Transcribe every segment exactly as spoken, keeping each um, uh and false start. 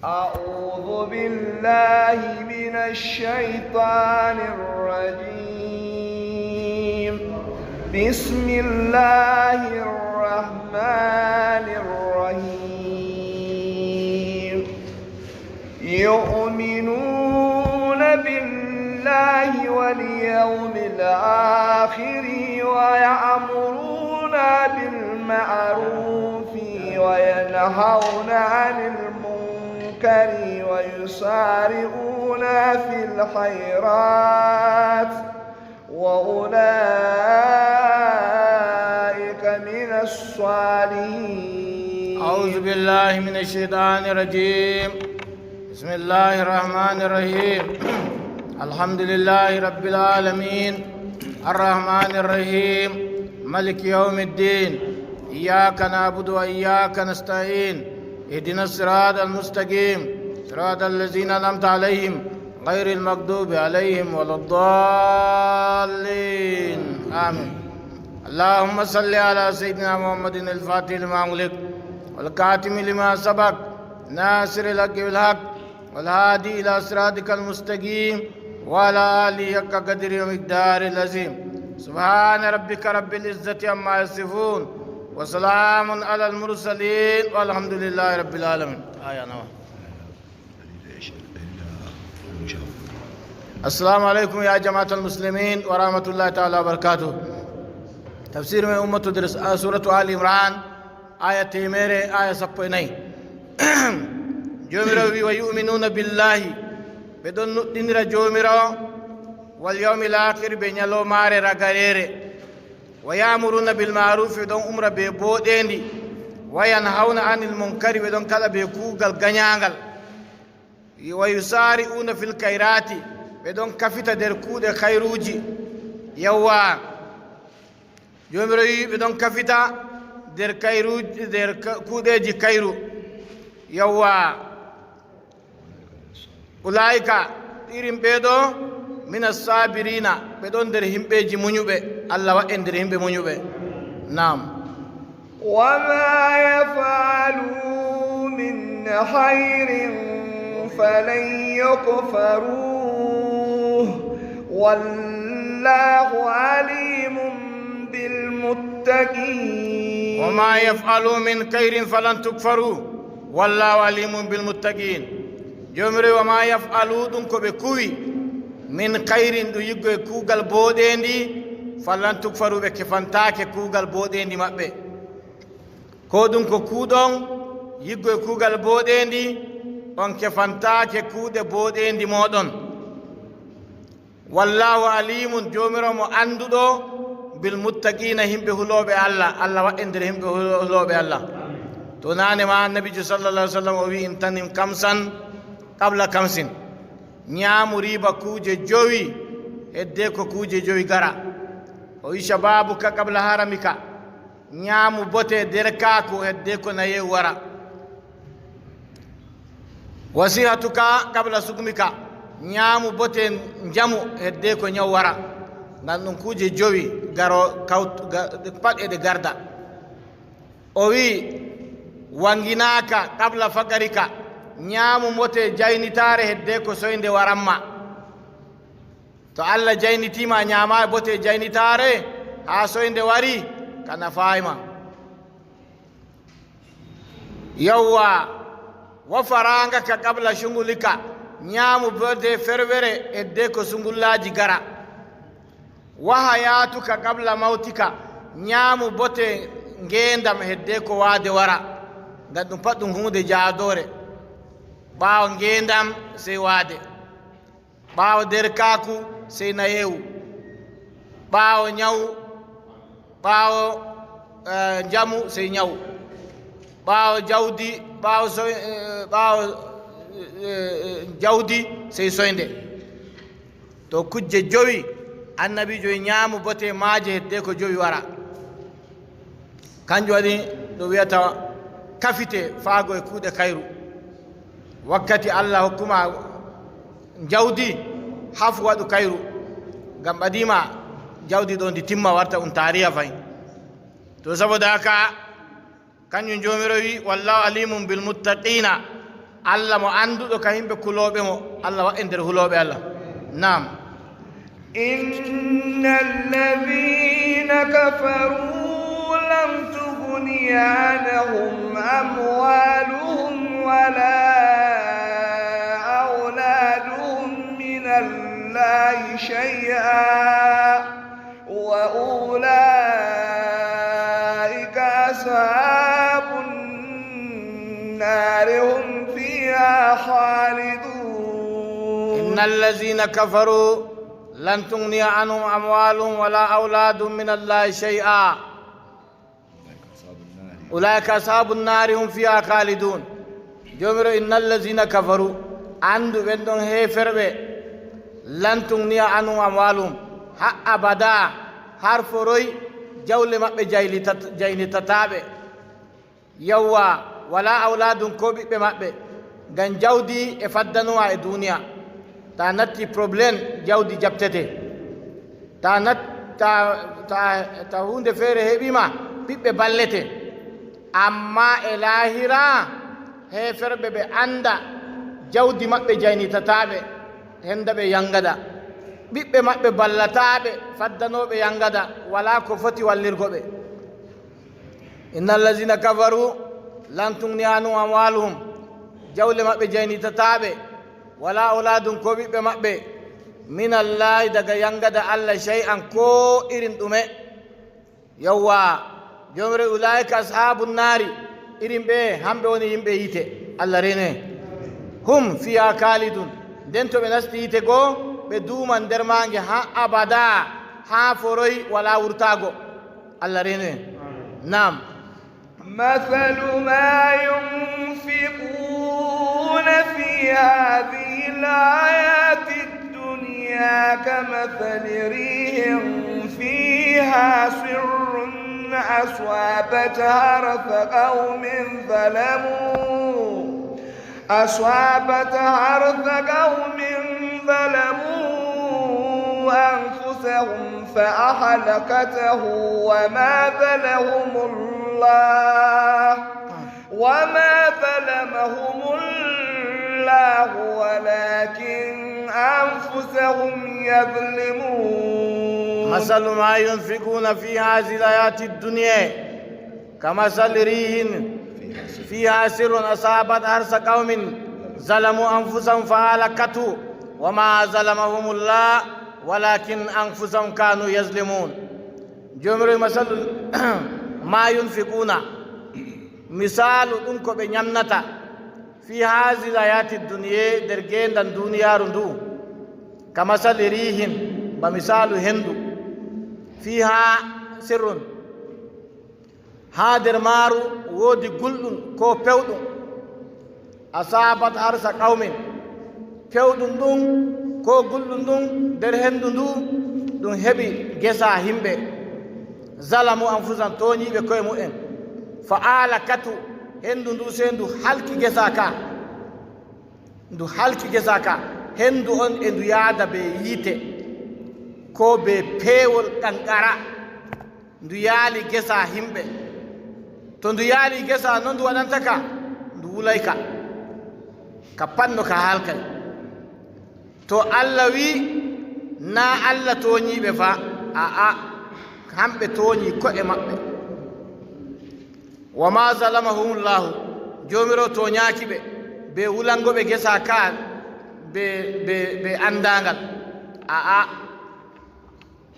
أعوذ بالله من الشيطان الرجيم. بسم الله الرحمن الرحيم. يؤمنون بالله واليوم الآخر ويأمرون بالمعروف وينهون عن المنكر ويسارعون في الخيرات وأولئك من الصالحين. أعوذ بالله من الشيطان الرجيم. بسم الله الرحمن الرحيم. الحمد لله رب العالمين. الرحمن الرحيم. ملك يوم الدين. إياك نعبد وإياك نستعين. اهدنا الصراط المستقيم. صراط الذين أنعمت عليهم غير المغضوب عليهم ولا الضالين. آمين. اللهم صل على سيدنا محمد الفاتح لما أغلق والخاتم لما سبق ناصر الحق بالحق والهادي إلى صراطك المستقيم وعلى آله حق قدره ومقداره العظيم. سبحان ربك رب العزة عما يصفون وسلام على المرسلين والحمد لله رب العالمين. آية نوع. Assalamu alaikum ya jama'atal muslimin wa rahmatullahi ta'ala wa barakatuh. Tafsir mai ummatu dars a suratu Ali Imran, aya temere, aya sappo e nayi. Jomirawo wi, "Wa yu'minuna billahi," ɓe ɗon nuɗɗinira Jomirawo, "wal yawmil akhir," be nyalomare ragarere. "Wa ya'muruna bil ma'ruf," ɓe ɗon umra be boɗendi. "Wa yanhauna anil munkari," ɓe ɗon kaɗa be kugal ganyagal. "Wa yusari'una fil khairati," ɓe ɗon kafita nder kuuɗe khairuji. Yawwa. Jomirawo wi ɓe ɗon kafita nder khairuji, nder ka-, kuuɗeji khairu. Yawwa. "Ulaika," irin ɓe ɗo, "mina sabirina," ɓe ɗon nder himɓeji munyuɓe. Allah wa'en nder himɓe munyuɓe. Naam. وما يفعلوا من خير فلن يكفروه والله عليم بالمتقين. "Wa ma yaf'alu min khairin falan tukfaru, wallahu alimun bil muttaqin." Jomirawo, "Wa ma yaf'alu," ɗum ko ɓe kuwi, "min khairin," ɗum yiggo e kuugal boɗendi, "falan tukfaru," ɓe kefantaake kuugal boɗendi maɓɓe. Ko ɗum ko kuuɗon, yiggo e kuugal boɗendi, on kefantaake kuuɗe boɗendi mooɗon. "Wallahu alimun," Jomirawo mo annduɗo, "bil muttaqina," himɓe hulooɓe Allah. Allah wa'en nder himɓe hulo-, hulooɓe Allah. To naane ma Annabijo sallallahu alaihi wasallam o wi'i, "Intanim kamsan qabla kamsin." Nyaamu riba kuuje jowi, hedde ko kuuje jowi gara. O wi'i, "Shababuka qabla haramika." Nyaamu bote derkaaku hedde ko nayewu wara. "Wasihatuka qabla sukmika," nyaamu bote njamu hedde ko nyawu wara. Ngam ɗum kuuje jowi garo kawt-, ga-, pat e ɗe garda. O wi'i, "Wanginaaka qabla fakarika," nyaamu bote jaynitaare hedde ko soynde waranma. To Allah jaynitiima, a nyaama bote jaynitaare, haa soynde wari, ka nafaay ma. Yawwa, "wa farangaka qabla shungulika," nyaamu bote ferwere hedde ko sungullaaji gara. "Wa hayatuka qabla mautika," nyaamu bote ngeendam hedde ko waade wara. Ngam ɗum pat ɗum huunde jaadoore. Ɓaawo ngeendam, sey waade. Ɓaawo derkaaku, sey nayewu. Ɓaawo nyawu, ɓaawo, eh, njamu, sey nyawu. Ɓaawo jawdi, ɓaawo soy-, eh, ɓaawo, eh, eh, jawdi, sey soynde. To kujje jowi, Annabiijo wi'i nyaamu bote maaje hedde ko jowi wara. Kanjum waɗi ɗum wi'ata kafite faago e kuuɗe kayru. Wakkati Allah hokkuma jawdi, hafu waɗu kayru. Ngam ɓadima jawdi ɗo ndi timma warta un taariya fahin. To saboda haka, kanjum Joomiraawo wi'i, "Wallahu alimun bil muttaqina." Allah mo annduɗo ka yimɓe kulooɓe mo. Allah waɗ en nder hulooɓe Allah. Naam. إن الذين كفروا لن تغني عنهم أموالهم ولا أولادهم من الله شيئا وأولئك أصحاب النار هم فيها خالدون. إن الذين كفروا لن تغني عنهم أموالهم ولا أولادهم من الله شيئا. أولئك أصحاب النار هم فيها خالدون. Joomiraawo, إن الذين كفروا, anndu ɓen ɗon heeferɓe, لن تغني عنهم أموالهم, haa abada, har foroy, jawle maɓɓe jaylita-, jaynitataa ɓe. Yawwa, ولا أولادهم, koo ɓiɓɓe maɓɓe, ngam jawdi e faddanoo ma e duniya. To a natti problème, jawdi jaɓtete. To a nat-, to a, to a, to a huunde feere heɓi ma, ɓiɓɓe ballete. Ammaa e laahira, heeferɓe ɓe annda, jawdi maɓɓe jaynitataa ɓe, henda ɓe yaŋgada. Ɓiɓɓe maɓɓe ballataa ɓe, faddanoo ɓe yaŋgada, walaa ko foti wallirgo ɓe. إن الذين كفروا لن تغني عنهم أموالهم, jawle maɓɓe jaynitataa ɓe, ولا أولادهم, koo ɓiɓɓe maɓɓe, من الله, daga yaŋgada Allah, شيئا, koo irin ɗume. Yawwa, Joomiraawo, أولئك أصحاب النار, irin ɓe, hamɓe woni yimɓe yiite. Allah reenu en. هم فيها خالدون, nden to ɓe nasti yiite go, ɓe duuman nder maage haa abada, haa foroy, walaa wurtaago. Allah reenu en. Naam. مثل ما ينفقون في هذه الحياة الدنيا كمثل ريح فيها صر أصابت حرث قوم ظلموا أصابت حرث قوم ظلموا أنفسهم فأهلكته وما ظلمهم الله وما ظلمهم الله ولكن أنفسهم يظلمون. مثل ما ينفقون في هذه الحياة الدنيا كمثل ريح فيها صر أصابت حرث قوم ظلموا أنفسهم فأهلكته وما ظلمهم الله ولكن أنفسهم كانوا يظلمون. Joomiraawo, مثل ما ينفقون, misaalu ɗum ko ɓe nyamnata, في هذه الحياة الدنيا, nder ngeendam duniyaaru ndu, كمثل ريح, ba misaalu hendu, فيها صر, haa nder maaru woodi gulɗum koo pewɗum. أصابت حرث قوم, pewɗum ɗum koo gulɗum ɗum nder hendu ndu, ɗum heɓi ngesa yimɓe. ظلموا أنفسهم, toonyiiɓe ko'e mu'en. فأهلكته, hendu ndu sey ndu halki ngesa ka. Ndu halki ngesa ka. Hendu on e ndu yahda bee yiite, koo bee peewol qanqara. Ndu yaali ngesa yimɓe. To ndu yaali ngesa, no ndu waɗanta ka? Ndu wulay ka. Ka pat no ka halkay. To Allah wi'i, naa Allah toonyiiɓe fa, a'a, hamɓe toonyi ko'e maɓɓe. وما ظلمهم الله, Joomiraawo toonyaaki ɓe bee wulango ɓe ngesa ka bee, bee, bee anndaaŋgal. A'a.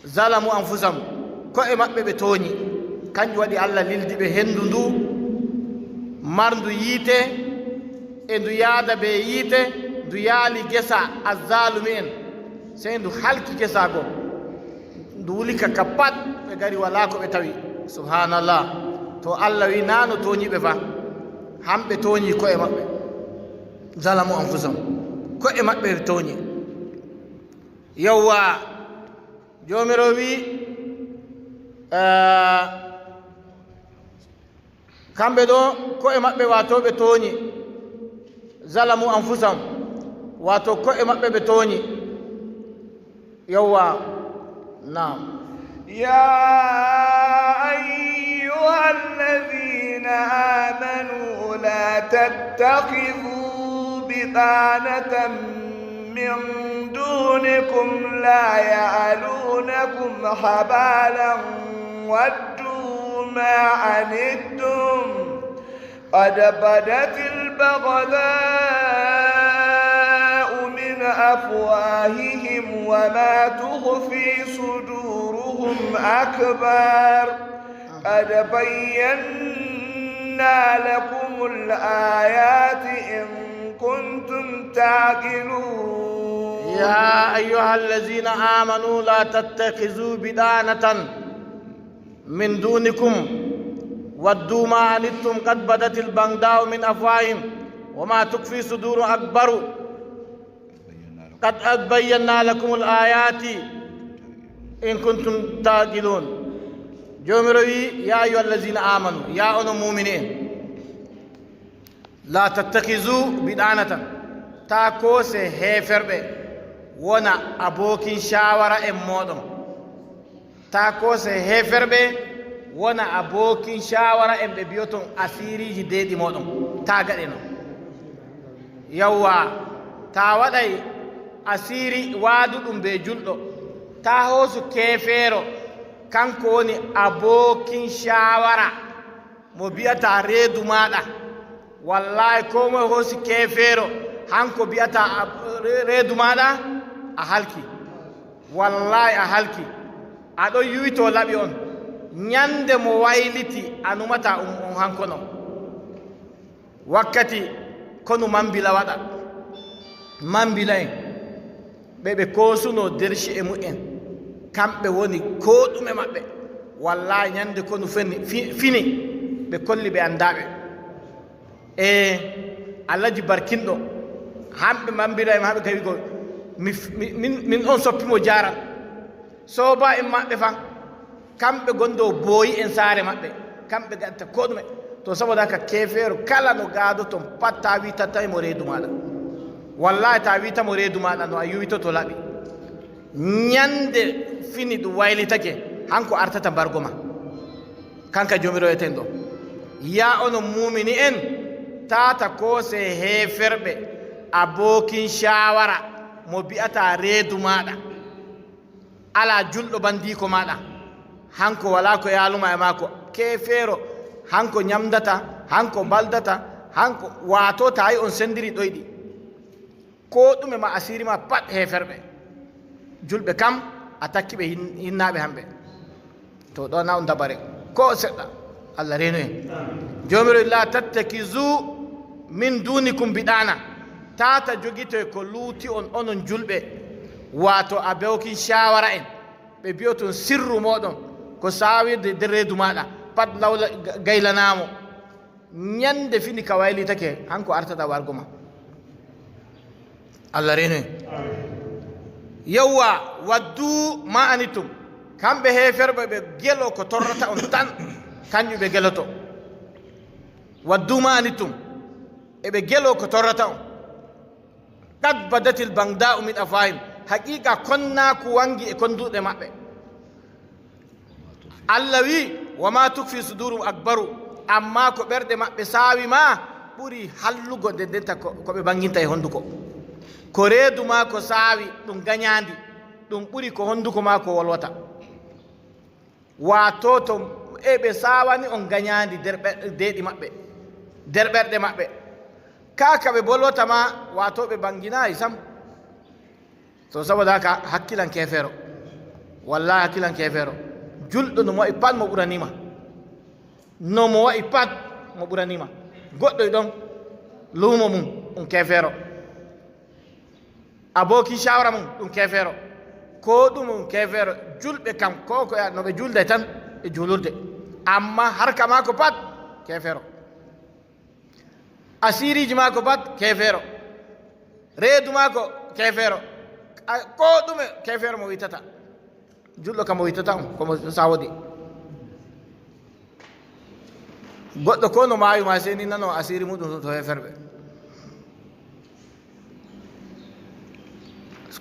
ظلموا أنفسهم, ko'e maɓɓe ɓe toonyi. Kanjum waɗi Allah lildi ɓe hendu ndu, marndu yiite, e ndu yahda bee yiite, ndu yaali ngesa azzaalumi'en. Sey ndu halki ngesa go. Ndu wuli ka, ka pat, ɓe ngari, walaa ko ɓe tawi. Subhaanallah. To Allah wi'i, naa no toonyiiɓe fa. Hamɓe toonyi ko'e maɓɓe. ظلموا أنفسهم. Ko'e maɓɓe ɓe toonyi. Yawwa. Joomiraawo wi'i, eh, kamɓe ɗo, ko'e maɓɓe, waato ɓe toonyi. ظلموا أنفسهم, waato ko'e maɓɓe ɓe toonyi. Yawwa, naam. يا أيها الذين آمنوا لا تتخذوا بطانة من دونكم لا يألونكم خبالا ودوا ما عنتم قد بدت البغضاء من أفواههم وما تخفي صدورهم أكبر قد بينا لكم الآيات إن كنتم تعقلون. يا أيها الذين آمنوا لا تتخذوا بطانة من دونكم ودوا ما عنتم قد بدت البغضاء من أفواههم وما تخفي صدورهم أكبر قد بينا لكم الآيات إن كنتم تعقلون. Joomiraawo wi'i, يا أيها الذين آمنوا, yaa onon muumini en, لا تتخذوا بطانة, taa koose heeferɓe wona abookin caawara'en mooɗon. Taa koose heeferɓe wona abookin caawara'en ɓe bi'oton asiiriiji deeɗi mooɗon. Taa gaɗe non. Yawwa, taa waɗay asiiri waaduɗum bee julɗo. Taa hoosu keefeero, kaŋko woni abookin caawara mo bi'ata reedu maaɗa. Wallaahi, koo moy hoosi keefeero, haŋko bi'ata a-, re-, reedu maaɗa, a halki. Wallaahi, a halki. A ɗon yuwito laɓi on. Nyannde mo wayliti, a numata um, um haŋko non. Wakkati konu Mambila waɗa, Mambila'en ɓe ɓe koosuno nder ci'e mu'en, kamɓe woni koo ɗume maɓɓe. Wallaahi, nyannde konu feni-, fi-, fini, ɓe kolli ɓe anndaaɓe. E Alhaji Barkinɗo, hamɓe Mambila e maɓɓe kawi ko mi, mi, min, min on soppi mo jaaral. Sooba'en maɓɓe fa, kamɓe gondo booyi en saare maɓɓe, kamɓe gaɗata koo ɗume. To, saboda haka, keefeero kala no gaadoton pat, ta witatay mo reedu maaɗa. Wallahi, ta wita mo reedu maaɗa, no a yuwitoto laɓi. Nyannde fini ɗum waylitake, hanko artata mbargo ma. Kanka Joomiraawo etenɗo. Yaa onon muumini en, tata koose heeferɓe, abokin caawara mo bi'ata reedu maaɗa. Alaa julɗo bandiiko maaɗa. Hanko walaa ko yaaluma e maako. Keefeero, hanko nyamdata, hanko mbaldata, hanko, waato tawi on sendiri ɗoyɗi. Koo ɗume ma, asiiri ma pat heeferɓe. Julɓe kam, a takki ɓe hin-, hinnaaɓe hamɓe. To, ɗo na on dabare. Ko seɗɗa. Allah reenu en. Joomiraaɗo, "La tattakizu min dunikum biɗaana." Tata jogitoy ko luuti on, onon julɓe. Waato abokin caawara en. Ɓe bi'oton sirru mooɗon. Ko saawi de, de reedu maaɗa. Pat lawla ga-, gaylanaamo. Nyannde fini ka waylitake, hanko artata wargo ma. Allah reenu en. Yawwa, waddu ma anittum. Kamɓe heeferɓe ɓe gelo ko torrata on tan, kanjum ɓe geloto. Waddu ma anittum. Eɓe gelo ko torrata on. Qad badatil baghda'u min afwahim. Haqiiqa konnaaku wangi e konduɗe maɓɓe. Allah wi'i, "Wa ma tukfi sudurum akbaru." Ammaa ko ɓerɗe maɓɓe saawi ma ɓuri hallugo nde ndenta ko, ko ɓe mbaŋginta e honduko. Ko reedu ma ko saawi, ɗum ganyaandi, ɗum ɓuri ko honduko ma ko wolwata. Waato to e ɓe saawani on ganyaandi nder ɓe-, deeɗi maɓɓe, nder ɓerɗe maɓɓe. Kaa ka ɓe bolwata ma, waato ɓe mbaŋginaayi sam. To, saboda haka, hakkilan keefeero. Wallahi, hakkilan keefeero. Julɗo no mo wa'i pat mo ɓurani ma. No mo wa'i pat mo ɓurani ma. Goɗɗo e ɗon luumo mum, ɗum keefeero. Abokin caawara mum, ɗum keefeero. Ko ɗum ɗum keefeero. Julɓe kam, ko ko ya-, no ɓe julday tan e juulurde. Amma harka maako pat, keefeero. Asiiriiji maako pat, keefeero. Reedu maako, keefeero. A-, ko ɗume, keefeero mo witata. Julɗo kam o witata on, ko mo sawodi. Goɗɗo ko no maayu ma, sey ni nano asiiri muɗum to heeferɓe.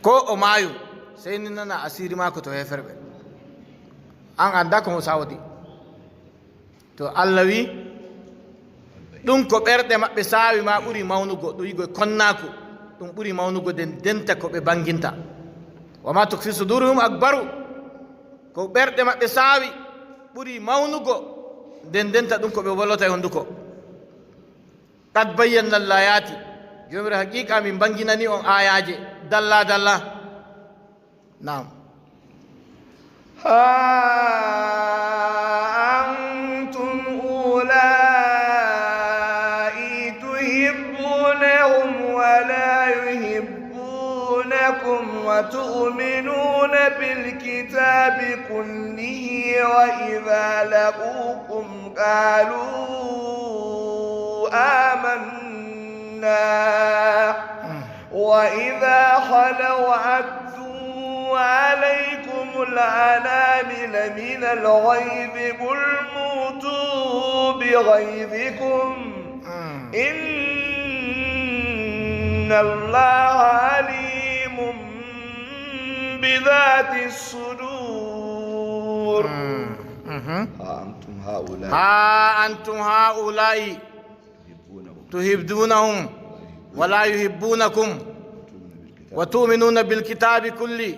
Ko o maayu, sey ni nana asiiri maako to heeferɓe. An annda ko mo sawodi. To Allah wi, Ɗum ko ɓerɗe maɓɓe saawi ma ɓuri mawnugo, ɗum yi'ugo e konnaaku, ɗum ɓuri mawnugo nden denta ko ɓe mbaŋginta. Wa ma tukfi suduruhum akbaru. Ko ɓerɗe maɓɓe saawi ɓuri mawnugo nden denta ɗum ko ɓe wolwata e hunduko. Qad bayyana al-ayati. Joomiraaɗo, haqiiqa min mbaŋginani on aayaaje dalla dalla. Naam. ها أنتم أولئك تحبونهم ولا يحبونكم وتؤمنون بالكتاب كله وإذا لقوكم قالوا آمنا وإذا خلوا عضوا عليكم الأنامل من الغيظ قل موتوا بغيظكم إن الله عليم بذات الصدور. ها أنتم هؤلاء ها أنتم هؤلاء تحبونهم ولا يحبونكم وتؤمنون بالكتاب كله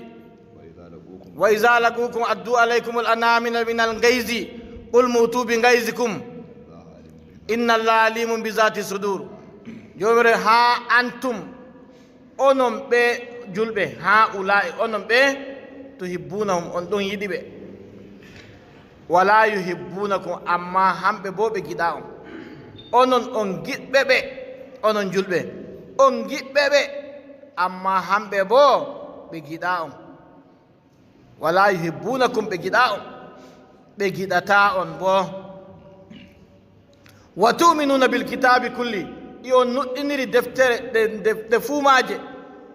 وإذا لقوكم عضوا عليكم الأنامل من الغيظ قل موتوا بغيظكم إن الله عليم بذات الصدور. Joomiraaɗo, haa antum, onon ɓe julɓe, haa ulaa'i, onon ɓe, tuhibbunahum, on ɗon yiɗi ɓe. Wala yuhibbunakum, ammaa hamɓe boo ɓe giɗaa on. Onon on giɗɓe ɓe, onon julɓe, on giɗɓe ɓe, ammaa hamɓe boo ɓe giɗaa on. Wala yuhibbunakum, ɓe giɗaa on, ɓe giɗataa on boo. Wa tu'minuna bil kitaabi kulli, e on nuɗɗiniri deftere ɗe, ɗe, ɗe fuu maaje.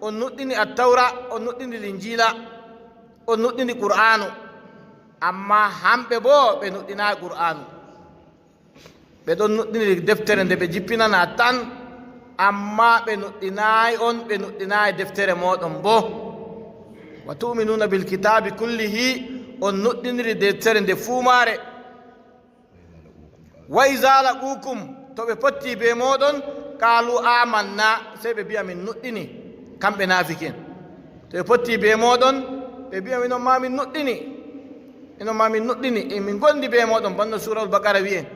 On nuɗɗini Attawra, on nuɗɗini Linjiila, on nuɗɗini Qur'aanu. Ammaa hamɓe boo ɓe nuɗɗinaay Qur'aanu. Ɓe ɗon nuɗɗini deftere nde ɓe jippinana tan, ammaa ɓe nuɗɗinaay on, ɓe nuɗɗinaay deftere mooɗon boo. Wa tu'minuna bil kitaabi kullihi, on nuɗɗiniri deftere nde fuu maare. Wa iza laqukum, to ɓe potti bee mooɗon, qaalu amanna, sey ɓe mbi'a min nuɗɗini, kamɓe naafiki'en. To ɓe potti bee mooɗon, ɓe mbi'a minon maa min nuɗɗini. Minon maa min nuɗɗini, e min ngondi bee mooɗon, bana no Suurawol Baqara wi'i en.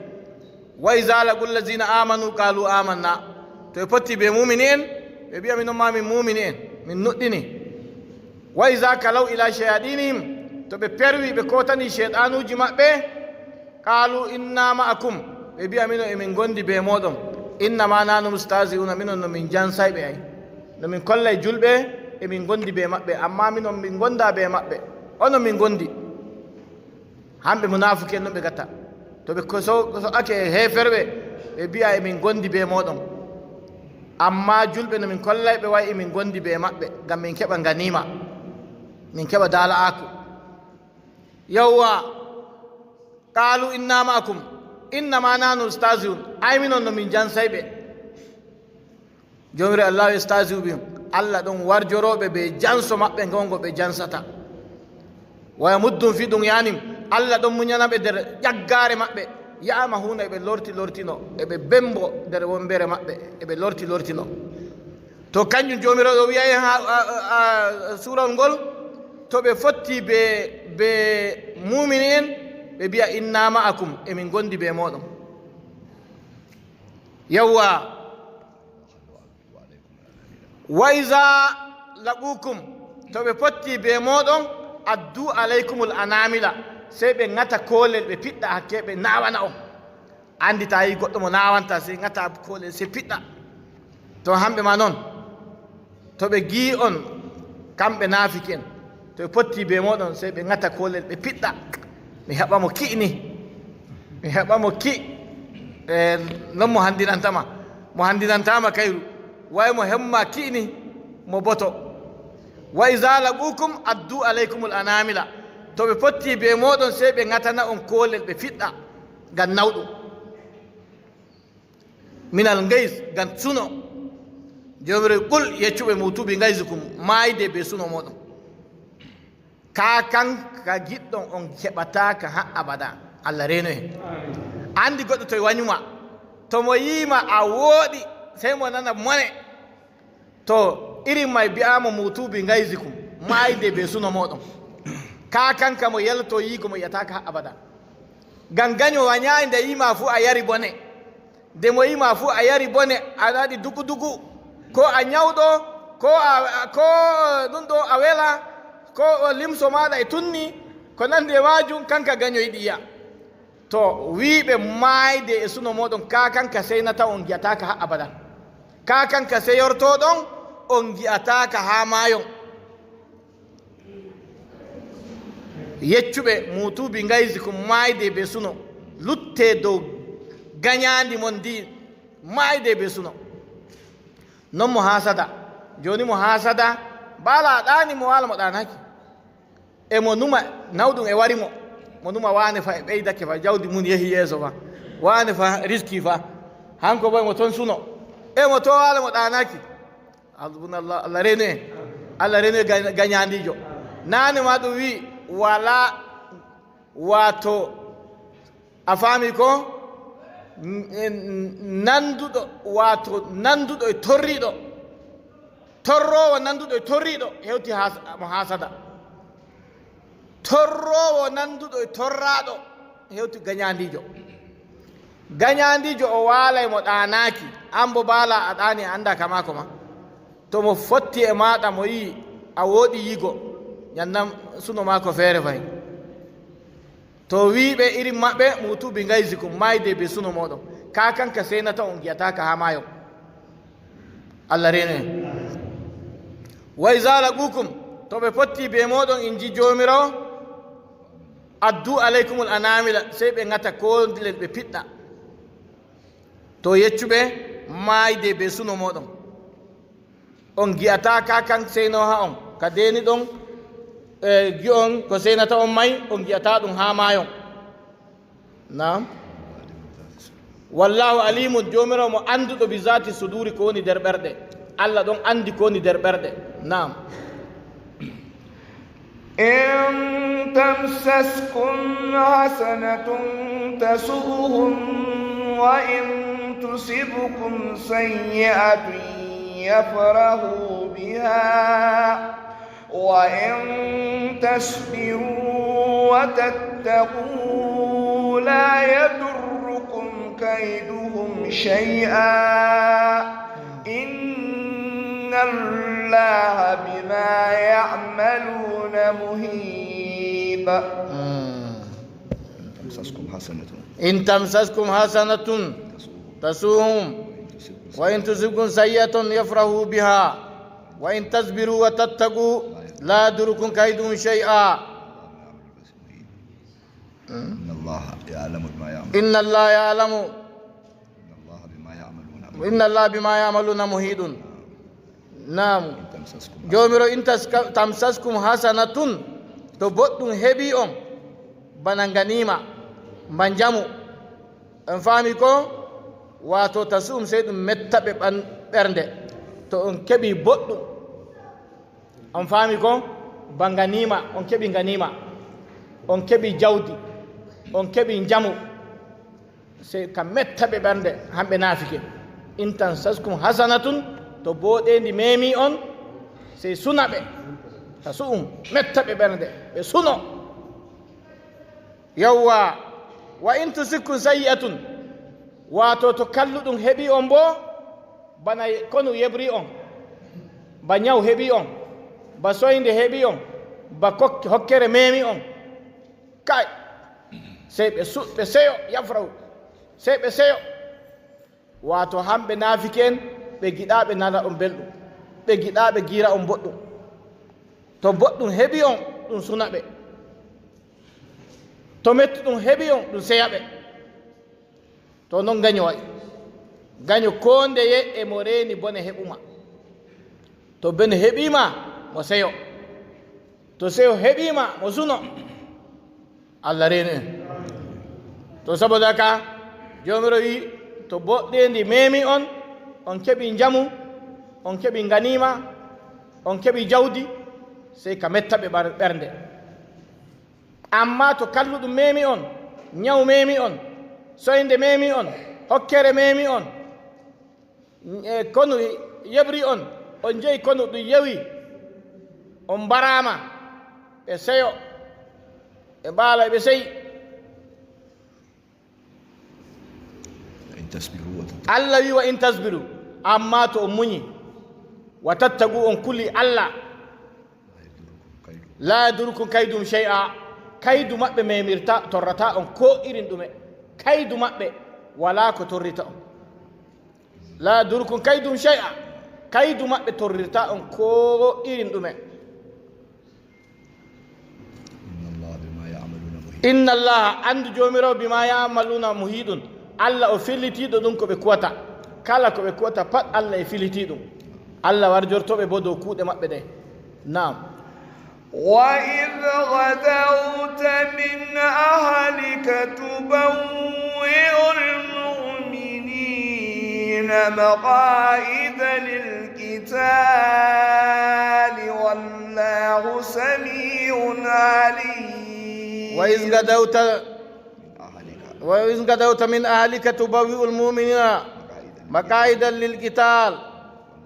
Wa iza laqul lazina amanu qaalu amanna. To ɓe potti bee muumini'en, ɓe mbi'a minon maa min muumini'en, min nuɗɗini. Wa iza khalaw ila shayaɗinihim, to ɓe perwi ɓe kootani ceyɗaanuuji maɓɓe, qaalu inna ma'akum, ɓe mbi'a minon e min ngondi bee mooɗon. Innama nahnu mustahzi'una, minon no min jansayɓe ay. No min kollay julɓe e min ngondi bee maɓɓe, ammaa minon min ngondaa bee maɓɓe. Onon min ngondi. Hamɓe munaafuki'en non ɓe ngatta. To ɓe ko so, ko so ake heeferɓe, ɓe mbi'a e min ngondi bee mooɗon. Ammaa julɓe no min kollay ɓe wa'i e min ngondi bee maɓɓe, ngam min keɓa ganiima, min keɓa daala'aaku. Yawwa, qaalu inna ma'akum, innama nahnu mustahzi'un, ay minon no min jansayɓe. Joomiraaɗo Allaahu yastahzi'u bihim, Allah ɗon warjoro ɓe bee janso maɓɓe ngon ngo ɓe jansata. Wa yamudduhum fi dughyanihim, Allah ɗon munyana ɓe nder ƴaggaare maɓɓe. Ya'mahuuna, e ɓe lorti lortino, e ɓe bembo nder wommbere maɓɓe, e ɓe lorti lortino. To kanjum Joomiraaɗo wi'ay haa, a, a, a, suurawol ngol, to ɓe fotti bee, bee muumini'en, ɓe mbi'a inna ma'akum, e min ngondi bee mooɗon. Yawwa. Wa iza laqukum, to ɓe potti bee mooɗon, addu alaykumul anamila, sey ɓe ŋata koolel, ɓe piɗɗa hakke, ɓe naawana on. Anndi, to a yi'i goɗɗo mo naawanta, sey ŋata koolel, sey piɗɗa. To hamɓe ma non, to ɓe ngi'i on, kamɓe naafiki'en, to ɓe potti bee mooɗon, sey ɓe ŋata koolel, ɓe piɗɗa. Mi heɓa mo ki'ni. Mi heɓa mo ki. E, non mo hanndinanta ma. Mo hanndinanta ma kayru. Way mo hemma ki'ni, mo boto. Wa iza laqukum addu alaykumul anamila. To ɓe potti bee mooɗon, sey ɓe ŋatana on koolel, ɓe fiɗɗa ngam nawɗum. Minal gays, ngam suno. Joomiraaɗo, qul, yeccu ɓe, mutu bi gayzikum, maayde bee suno mooɗon. Kaa kan ka ngiɗɗon, on keɓataa ka haa abada. Allah reeno en. Anndi goɗɗo to wanyu ma, To mo yi'i ma a wooɗi, sey mo nana mone. To irin may bi'aama, "Muutu bi ngayzikum," maayde bee suno mooɗon. Kaa kanka mo yelto yi'ugo mo yi'ataaka haa abada. Ngam ganyo wanyaay nde yi'i ma fuu a yari bone. Nde mo yi'i ma fuu a yari bone, a waɗi dugu-dugu. Koo a nyawɗo, koo a, koo ɗum ɗo a wela, koo limso maaɗa e tunni, ko nanndi e maajum, kanka ganyo yiɗi yi'a. To wi'i ɓe maayde e suno mooɗon, kaa kanka seynata on ngi'ataaka haa abadan. Kaa kanka seyortoɗon on ngi'ataaka haa maayon. Yeccu ɓe, "Muutu bi ngayzikum," maayde bee suno. Lutte dow ganyaandi mon ndi, maayde bee suno. Non mo haasada. Jooni mo haasada, baala a ɗaani mo, waala mo ɗaanaaki. E mo numa nawɗum e wari mo. Mo numa, "Waane fa e ɓeydake fa, jawdi mum yehi yeeso fa. Waane fa riski fa." Hanko boy mo ton suno. E mo to waala mo ɗaanaaki. Hasbunallah, Allah reenu en. Allah reenu en ga-, ganyaandiijo. Naane ma ɗum wi'i, wala, waato, a faami ko? N-, n-, nanduɗo, waato nanduɗo e torriiɗo. Torroowo nanduɗo e torriiɗo hewti haas-, mo haasada. Torroowo nanduɗo e torraaɗo hewti ganyaandiijo. Ganyaandiijo o waalay mo ɗaanaaki, an bo baala a ɗaani, a anndaa ka maako ma. To mo fotti e maaɗa, mo yi'i a wooɗi yi'ugo, nyannan suno maako feere fahin. To wi'i ɓe irin maɓɓe, "Muutu bi ngayzikum," maayde bee suno mooɗon. Kaa kanka seynata on ngi'ataaka haa maayon. Allah reenu en. "Wa iza laqukum," to ɓe potti bee mooɗon, in ji Joomiraawo, "addu alaykumul anamila," sey ɓe ŋata koolel ɓe piɗɗa. To yeccu ɓe maayde bee suno mooɗon. On ngi'ataa ka kan seyno haa on. Ka deeni ɗon, eh, gi'on ko seynata on may, on ngi'ataa ɗum haa maayon. Naam. Wallahu alimun, Joomiraawo mo annduɗo bi zati suduri, ko woni nder ɓerɗe. Allah ɗon anndi ko woni nder ɓerɗe. Naam. إن تمسسكم حسنة تسؤهم وإن تصبكم سيئة يفرحوا بها وإن تصبروا وتتقوا لا يضركم كيدهم شيئا إن الله بما يعملون محيط. إن تمسسكم حسنة تسؤهم وإن تصبكم سيئة يفرحوا بها وإن تصبروا وتتقوا لا يضركم كيدهم شيئا. إن الله يعلم بما يعملون. إن الله يعلم. إن الله بما يعملون محيط. إن الله بما يعملون محيط. نعم. إن تمسسكم Joomiraawo, "In taska-, tamsaskum hasanatun," to boɗɗum heɓi on, bana nganiima, ba njamu. On faami ko? Waato tasu'um, sey ɗum metta ɓe ɓan-, ɓernde. To on keɓi boɗɗum, on faami ko? Ba nganiima, on keɓi nganiima, on keɓi jawdi, on keɓi njamu, sey ka metta ɓe ɓernde, hamɓe naafike. "In tamsaskum hasanatun," to booɗeendi meemi on, sey suna ɓe. Tasu'um, metta ɓe ɓernde, ɓe suno. Yawwa, "wa in tusibkum sayyi'atun," waato to kalluɗum heɓi on boo, bana konu yeɓri on, ba nyaw heɓi on, ba soynde heɓi on, ba kok-, hokkere meemi on, kay, sey ɓe su-, ɓe seyo, yafrahu, sey ɓe seyo. Waato hamɓe naafiki en, ɓe giɗaa ɓe nana on belɗum, ɓe giɗaa ɓe giira on boɗɗum. To boɗɗum heɓi on, ɗum suna ɓe. To mettuɗum heɓi on, ɗum seya ɓe. To non ganyo wa'i. Ganyo koo ndeye e mo reeni bone heɓu ma. To bone heɓi ma, mo seyo. To seyo heɓi ma, mo suno. Allah reenu en. To saboda haka, Joomiraawo wi'i, to boɗɗeendi meemi on, on keɓi njamu, on keɓi nganiima, on keɓi jawdi, sey ka metta ɓe ɓar-, ɓernde. Ammaa to kalluɗum meemi on, nyaw meemi on, soynde meemi on, Hokkere memi on, e konu yeɓri on, on njeyi konu ɗum yewi, on mbaraama, ɓe seyo, ɓe mbaala, ɓe seyi. وإن تصبروا وتتقوا. Allah wi, "Wa in tasbiru," amma to on munyi, "wa tattagu," on kuli Allah, لا يضركم كيدهم. "La yadurrukum kayduhum shay'a," kaydu maɓɓe memirta, torrata on ko irin ɗume. Kaydu maɓɓe wala ko torrita on. "La yadurrukum kayduhum shay'a," kaydu maɓɓe torrirta on ko irin ɗume. إن الله بما يعملون محيط. Inna Allah, anndu Joomiraawo, "bima ya'maluna muhidun." Allah o fillitiiɗo ɗum ko ɓe kuwata. Kala ko ɓe kuwata pat, Allah e filliti ɗum. Allah warjorto ɓe boo dow kuuɗe maɓɓe ɗe. Naam. وإذ غدوت من أهلك تبوئ المؤمنين مقاعد للقتال والله سميع عليم. وإذ غدوت، وإذ غدوت من أهلك تبوئ المؤمنين مقاعد للقتال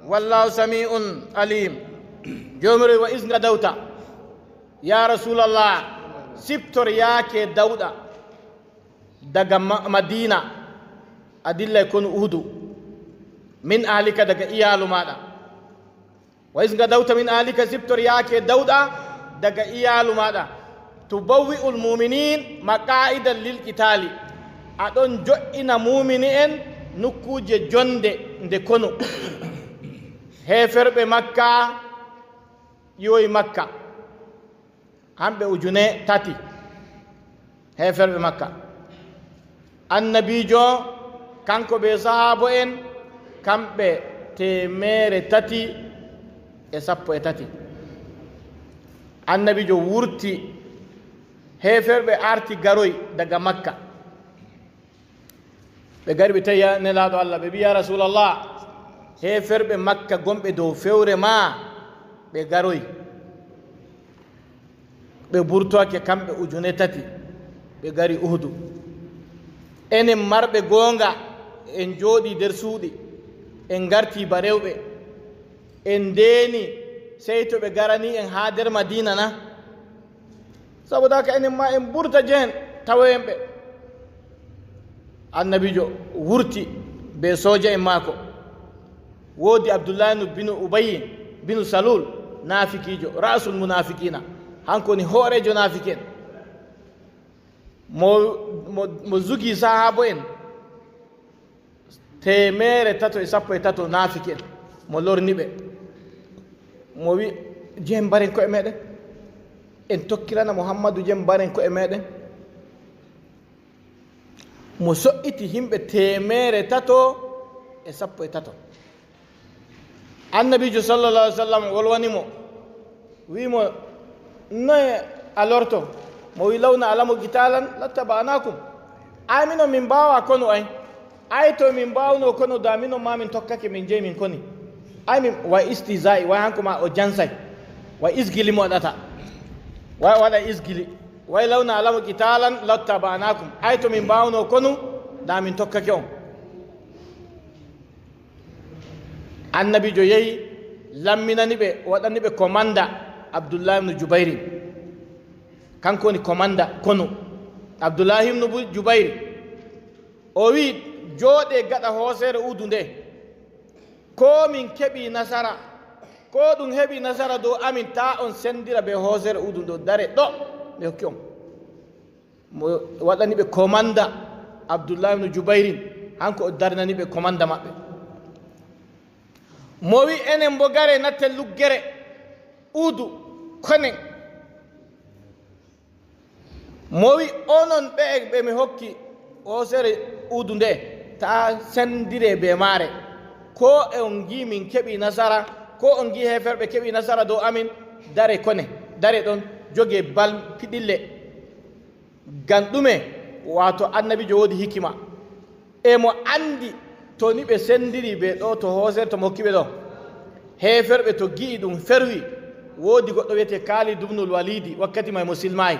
والله سميع عليم. Joomiraawo, "Wa iz gadawta," yaa Rasuulallah, siftor yaake dawɗa daga Ma-, Madiina, a dillay konu Uhudu, "min ahlika," daga iyaalu maaɗa. "Wa iz gadawta min ahlika," siftor yaake dawɗa daga iyaalu maaɗa. "Tubawwi'ul mu'miniina maqaa'ida lil qitaali." A ɗon jo'ina muumini'en nokkuuje jonde nde konu. Heeferɓe Makka ƴiwoyi Makka. Hamɓe ujune tati, heeferɓe Makka. Annabiijo, kanko bee sahaabo'en, kamɓe teemeere tati e sappo e tati. Annabiijo wurti, heeferɓe arti garoy daga Makka. Ɓe ngari, ɓe tawi ya-, Nelaaɗo Allah, ɓe mbi'i, "Ya Rasuulallah, heeferɓe Makka gonɓe dow fewre ma, ɓe ngaroyi. Ɓe mburtoyake kamɓe ujune tati, ɓe ngari Uhudu. Enen marɓe gooŋga, en njooɗi nder suuɗi, en ngarti ba rewɓe, en ndeeni, sey to ɓe ngarani en haa nder Madiina na?" Saboda haka enen ma en mburta jehen, tawoyen ɓe. Annabiijo wurti bee sooja'en maako. Woodi Abdullahi binu Ubayyi binu Salul, naafikiijo, ra'sul munaafiqiina. Hanko woni hooreejo naafiki'en. Mo, mo, mo zugi sahaabo'en. Teemeere tato e sappo e tato naafiki'en, mo lorni ɓe. Mo wi, "Jemmbaren ko'e meeɗen. En tokkirana Muhammadu, jemmbaren ko'e meeɗen." Mo so'iti yimɓe teemeere tato e sappo e tato. Annabiijo sallallahu alaihi wasallam wolwani mo, wi'i mo, "Noye a lorto?" Mo wi'i, "Law na'lamu qitaalan lattaba'naakum." Ay, minon min mbaawaa konu ay. Ay, to min mbaawno konu, da minon ma min tokkake, min jehi min koni. Ay, min, wa istihzaa'i, way hanko ma o jansay. Wa izgili mo waɗata. Way o waɗa izgili. Way, "Law na'lamu qitaalan lattaba'naakum." Ay, to min mbaawno konu, da min tokkake on. Annabiijo yehi, lamminani ɓe, waɗani ɓe komanda Abdullahi ibn Jubayri. Kanko woni komanda konu. Abdullahi ibn Bu-, Jubayri. O wi'i, "Jooɗe gaɗa hooseere Uhudu nde. Koo min keɓi nasara, koo ɗum heɓi nasara dow amin, taa on sendira bee hooseere Uhudu nde. Dare ɗo, mi hokki on." Mo waɗani ɓe komanda Abdullahi ibn Jubayrin, hanko o darnani ɓe komanda maɓɓe. Mo wi, "Enen bo gare natten luggere Uhudu, konen." Mo wi, "Onon ɓe'e ɓe mi hokki hooseere Uhudu nde, taa sendire bee maare. Ko e on ngi min keɓi nasara, ko on ngi heeferɓe keɓi nasara dow amin, dare kone, dare ɗon, joge bal piɗille." Ngam ɗume? Waato annabiijo woodi hikima. E mo anndi to ni ɓe senndiri ɓe ɗo, to hooseere to mo hokki ɓe ɗo, heeferɓe to gi'i ɗum ferwi, woodi goɗɗo wiyetee Kaalid ibnul Waliidi, wakkati may mo silmaayi.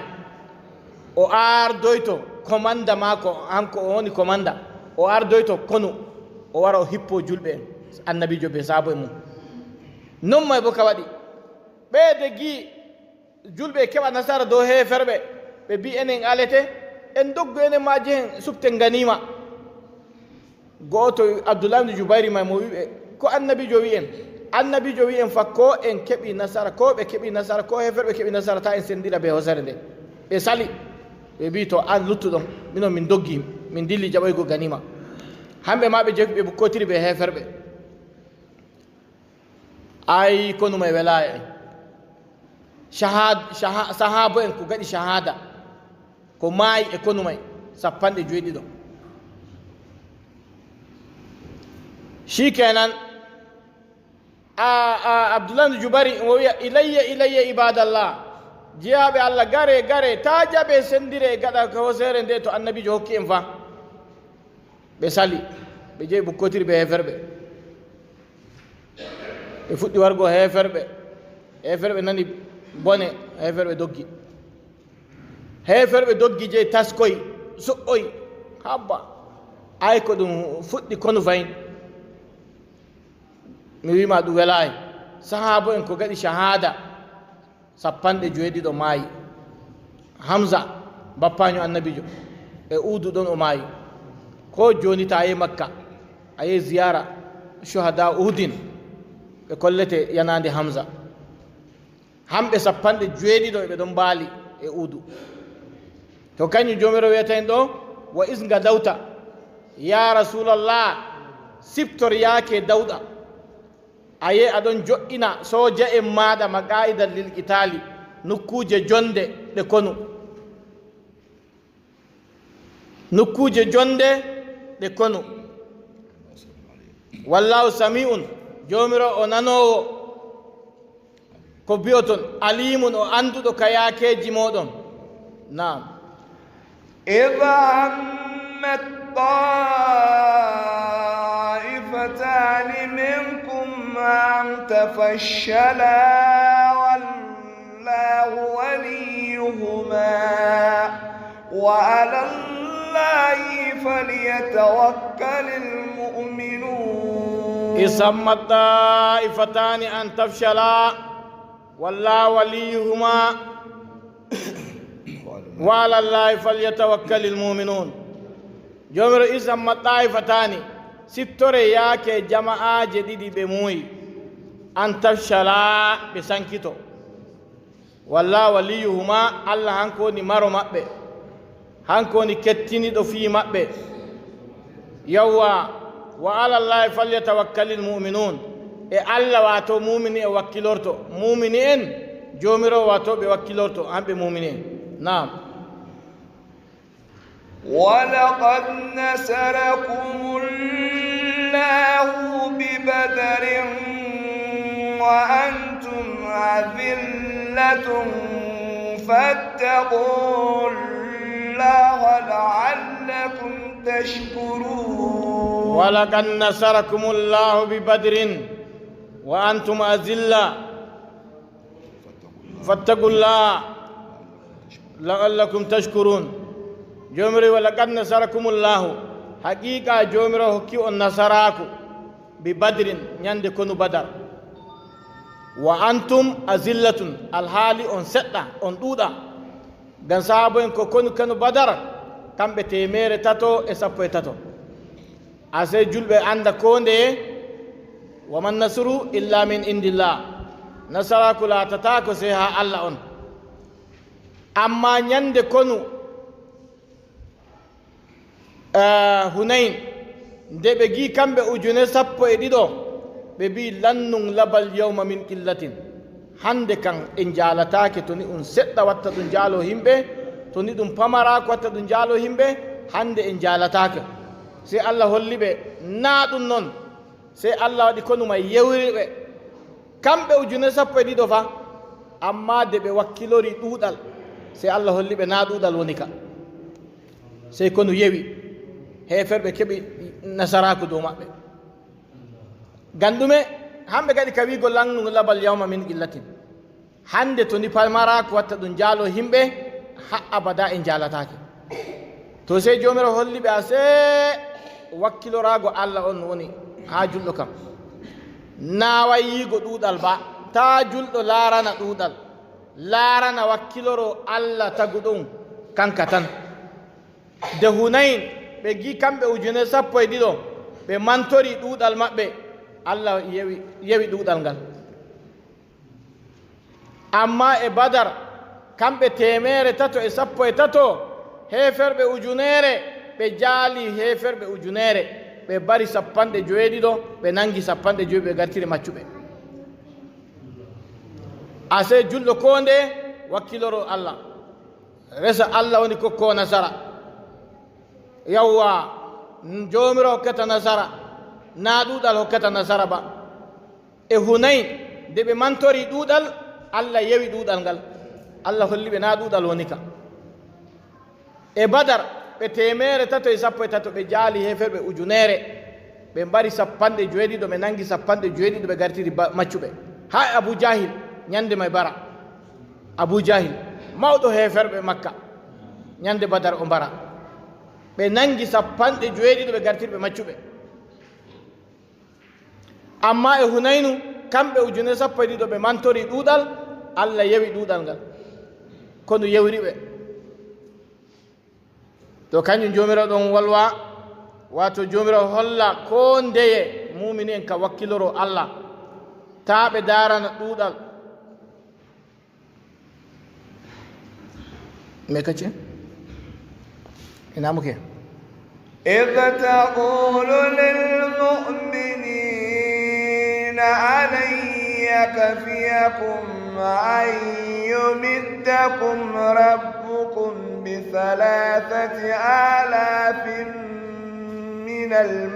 O ardoyto komanda maako, hanko o woni komanda. O ardoyto konu, o wara o hippo julɓe, annabiijo bee saabo'en mum. Non may boo ka waɗi. Ɓe de gi julɓe e keɓa nasara dow heeferɓe, ɓe mbi' enen alete, en doggu enen ma jehen supten ganiima. Go'oto Abdullahi ibn Jubayri may mo wi'i ɓe, ko annabiijo wi'i en? Annabiijo wi'i en fa, ko en keɓi nasara, ko ɓe keɓi nasara, ko heeferɓe keɓi nasara, ta en sendira bee hooseere nde. Ɓe sali. Ɓe mbi', to an luttuɗon, minon min doggi, min dilli jaɓoygo ganiima. Hamɓe ma ɓe joofi, ɓe bukkotiri bee heeferɓe. Ay, konu may welaayi ay. Shahad-, shaha-, sahaabo'en ko gaɗi shahaada, ko maayi e konu may, sappanɗe joweeɗiɗo. Shikenan, a, a, Abdullah ibn Jubari o wi'a, "Ilayya, ilayya, ibadallah." Jiyaaɓe Allah, gare, gare, taa jaɓe sendire e gaɗa hooseere nde to annabiijo hokki en fa. Ɓe sali, ɓe jehi bukkotiri bee heeferɓe. Ɓe fuɗɗi wargo heeferɓe. Heeferɓe nani bone, heeferɓe doggi. Heeferɓe doggi, jehi taskoy, so'oy. Habba. Ay ko ɗum fuɗɗi konu fahin. Mi wi'i ma ɗum welaay. Sahaabo'en ko gaɗi shahaada. Sappanɗe joweeɗiɗo maayi. Hamza, bappaanyo annabiijo, e Uhudu ɗon o maayi. Ko jooni, to a yehi Makka, a yehi ziyaara shuhada Uhudin, ɓe kollete yanaande Hamza. Hamɓe sappanɗe joweeɗiɗo e ɓe ɗon mbaali e Uhudu. To kanjum Joomiraaɗo wi'ata en ɗo, "Wa iz gadawta, ya Rasulallah, siftor yaake dawɗa." A yehi a ɗon jo'ina sooje'en maaɗa, maqaa'ida lil qitaali, nokkuuje jonde ɗe konu. Nokkuuje jonde ɗe konu. Wallaahu sami'un, Joomiraaɗo o nanoowo ko mbi'oton, aliimun, o annduɗo ka yaakeeji mooɗon. Naam. إذ همت طائفتان منكم أن تفشلا والله وليهما وعلى الله فليتوكل المؤمنون. إذ همت طائفتان أن تفشلا والله وليهما وعلى الله فليتوكل المؤمنون. Joomiraaɗo, إذ همت طائفتان, siftore yaake jama'aaje ɗiɗi ɓe muuyi, أن تفشلا, ɓe sankito. والله وليهما, Allah hanko woni maro maɓɓe. Hanko woni kettiniiɗo fii maɓɓe. Yawwa, وعلى الله فليتوكل المؤمنون. E Allah, waato, muumini en wakkilorto. Muumini en, Joomiraaɗo, waato, ɓe wakkilorto, hamɓe muumini en. Naam. ولقد نصركم الله ببدر وأنتم أذلة فاتقوا الله لعلكم تشكرون. ولقد نصركم الله ببدر وأنتم أذلة فاتقوا الله لعلكم تشكرون. Joomiraaɗo, ولقد نصركم الله, haqiiqa Joomiraaɗo hokki on nasaraaku, ببدر, nyande konu Badar. وأنتم أذلة, alhaali on seɗɗa, on ɗuuɗa. Ngam sahaabo'en ko konu konu Badar, kamɓe teemeere tato e sappo e tato. Asee julɓe annda koo ndeye, وما النصر إلا من عند الله. Nasaraaku laatataako sey haa Allah on. Ammaa nyande konu, eh, Hunayn, nde ɓe ngi'i kamɓe ujune sappo e ɗiɗo, ɓe mbi'i, "لن نغلب اليوم من قلة." Hande kam en njaalataake, to ni ɗum seɗɗa watta ɗum njaalo yimɓe, to ni ɗum pamaraaku watta ɗum njaalo yimɓe, hande en njaalataake. Sey Allah holli ɓe, naa ɗum non. Sey Allah waɗi konu may yewri ɓe. Kamɓe ujune sappo e ɗiɗo fa, ammaa de ɓe wakkilori ɗuuɗal, sey Allah holli ɓe naa ɗuuɗal woni ka. Sey konu yewi, heeferɓe keɓi nasaraaku dow maɓɓe. Ngam ɗume? Hamɓe ngaɗi ka wi'go, "لن نغلب اليوم من قلة." Hande to ni pamaraaku watta ɗum njaalo yimɓe, haa abada en njaalataake. To sey Joomiraaɗo holli ɓe, asee Wakkiloraago Allah on woni haa julɗo kam. Naaway yi'ugo ɗuuɗal ba, taa julɗo laarana ɗuuɗal, laarana wakkiloro Allah taguɗum kanka tan. De Hunayn, ɓe ngi'i kamɓe ujune sappo e ɗiɗo, ɓe mantori ɗuuɗal maɓɓe, Allah yewi, yewi ɗuuɗal ngal. Ammaa e Badar, kamɓe teemeere tato e sappo e tato, heeferɓe ujuneere, ɓe jaali heeferɓe ujuneere, ɓe mbari sappanɗe joweeɗiɗo, ɓe naŋgi sappanɗe jowi, ɓe ngartiri maccuɓe. Asee julɗo koo ndeye wakkiloro Allah. Resa Allah woni kokkoowo nasara. Yawwa, Joomiraawo hokkata nasara, naa ɗuuɗal hokkata nasara ba. E Hunayn, nde ɓe mantori ɗuuɗal, Allah yewi ɗuuɗal ngal. Allah holli ɓe naa ɗuuɗal woni ka. E Badar, ɓe teemeere tato e sappo e tato, ɓe jaali heeferɓe ujuneere, ɓe mbari sappanɗe joweeɗiɗo, ɓe naŋgi sappanɗe joweeɗiɗo, ɓe ngartiri ba-, maccuɓe. Haa Abu Jahil, nyande may bara. Abu Jahil, mawɗo heeferɓe Makka, nyande Badar o mbara. Ɓe naŋgi sappanɗe joweeɗiɗo, ɓe ngartiri ɓe maccuɓe. Ammaa e Hunaynu, kamɓe ujune sappo e ɗiɗo ɓe mantori ɗuuɗal, Allah yewi ɗuuɗal ngal. Konu yewri ɓe. To kanjum Joomiraawo ɗon wolwa, waato Joomiraawo holla koo ndeye muumini'en ka wakkiloro Allah, taa ɓe daarana ɗuuɗal. Me kace? Ina muke? إذ تقول للمؤمنين ألن يكفيكم أن يمدكم ربكم بثلاثة آلاف من الملائكة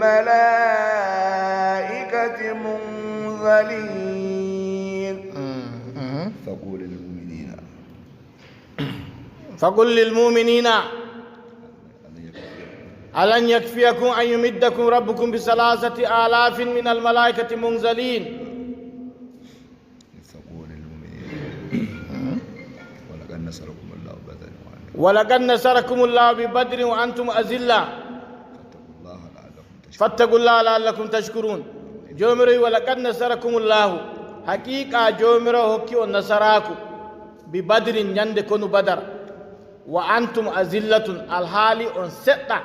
منزلين. فقل للمؤمنين فقل للمؤمنين ألن يكفيكم أن يمدكم ربكم بثلاثة آلاف من الملائكة منزلين. فقل للمؤمنين ولقد نصركم الله ببدر وأنتم ولقد نصركم الله ببدر وأنتم أذلة. فاتقوا الله لعلكم تشكرون. فاتقوا الله لعلكم تشكرون. Joomiraawo wi'i, "ولقد نصركم الله." Haqiiqa Joomiraawo hokki on nasaraaku. Bi Badrin, nyande konu Badar. "Wa antum azillatun," alhaali on seɗɗa.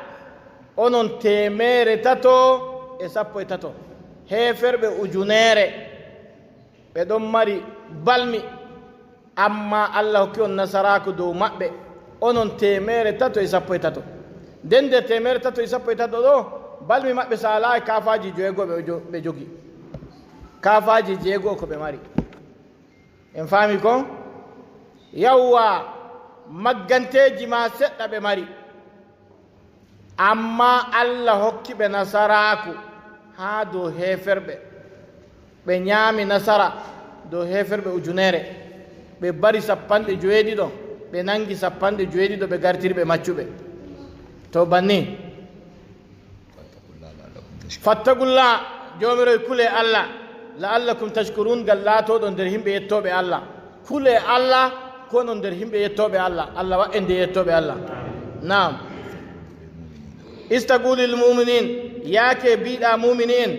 Onon teemeere tato e sappo e tato. Heeferɓe ujuneere. Ɓe ɗon mari balmi. Ammaa Allah hokki on nasaraaku dow maɓɓe, onon teemeere tato e sappo e tato. Nden nder teemeere tato e sappo e tato ɗo, balmi maɓɓe saalaay kaafaaji joweego ɓe jo-, ɓe jogi. Kaafaaji jeego ko ɓe mari. En faami ko? Yawwa, magganteeji ma seɗɗa ɓe mari. Ammaa Allah hokki ɓe nasaraaku haa dow heeferɓe. Ɓe nyaami nasara dow heeferɓe ujuneere. Ɓe mbari sappanɗe joweeɗiɗo, ɓe naŋgi sappanɗe joweeɗiɗo, ɓe ngartiri ɓe maccuɓe. To banni. Fattaqullaah, Joomiraawo, kule Allah, la'allakum tashkurun, ngam laatooɗon nder yimɓe yettooɓe Allah. Kule Allah, konon nder yimɓe yettooɓe Allah. Allah waɗɗen nder yettooɓe Allah. Naam. Istaqul lil mu'minin, yaake biiɗa mu'mini'en,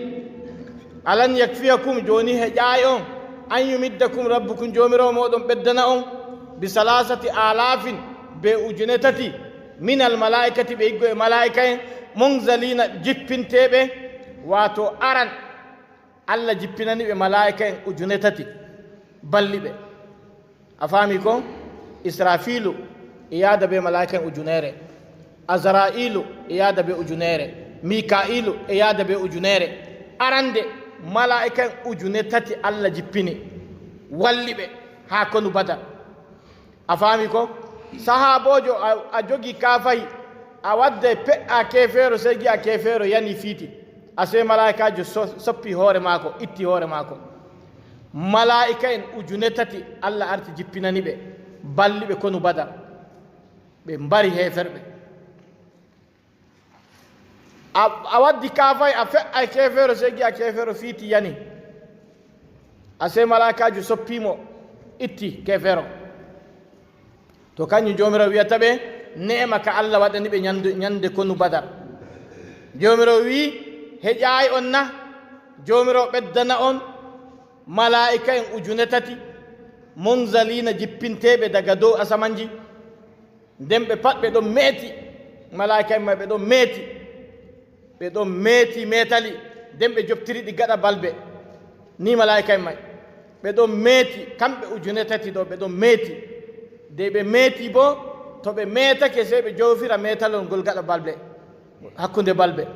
alan yakfiyakum, jooni heƴaay on, an yumiddakum rabbukum, Joomiraawo mooɗon ɓeddana on, bi salaasati alaafin, bee ujune tati, minal malaa'ikati, ɓe yiggo e malaa'ika'en, munzaliina, jippinteeɓe, waato aran Allah jippinani ɓe malaa'ika'en ujune tati, balliɓe. A faami ko? Israfiilu e yahda bee malaa'ika'en ujuneere. Azra'iilu e yahda bee ujuneere. Mika'iilu e yahda bee ujuneere. Arande, malaa'ika'en ujune tati Allah jippini, walli ɓe haa konu Badar. A faami ko? Sahaaboojo, a, a jogi kaafahi, a wadday pe'a keefeero, sey gi'a keefeero yani fiiti. Asee malaa'ikaajo so-, soppi hoore maako, itti hoore maako. Malaa'ika'en ujune tati Allah arti jippinani ɓe, balli ɓe konu Badar. Ɓe mbari heeferɓe. A, a waddi kaafahi, a fe'ay keefeero, sey gi'a keefeero fiiti yani. Asee malaa'ikaajo soppi mo, itti keefeero. To kanjum Joomiraawo wi'ata ɓe, neema ka Allah waɗani ɓe nyande, nyande konu Badar. Joomiraawo wi'i, heƴaay on na? Joomiraawo ɓeddana on malaa'ika'en ujune tati, munzaliina, jippinteeɓe daga dow asamanji. Nden ɓe pat ɓe ɗon meeti, malaa'ika'en may ɓe ɗon meeti. Ɓe ɗon meeti meetali, nden ɓe joɓtiri ɗi gaɗa balbe. Ni malaa'ika'en may, ɓe ɗon meeti, kamɓe ujune tati ɗo, ɓe ɗon meeti. De ɓe meeti boo, to ɓe meetake, sey ɓe joofira meetalol ngol gaɗa balbe, hakkunde balbe.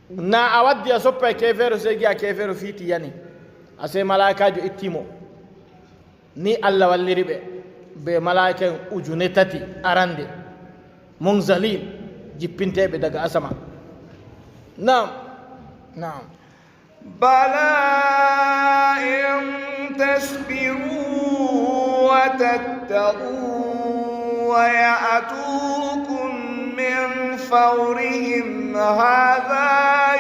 Na a waddi a soppa e keefeero, sey gi'a keefeero fiiti yani. A sey malaa'ikaajo itti mo. Ni Allah walliri ɓe bee malaa'ika'en ujune tati arande, munzalin, jippinteeɓe daga asama. Naam. Naam. بلى إن تصبروا وتتقوا ويأتوكم من فورهم هذا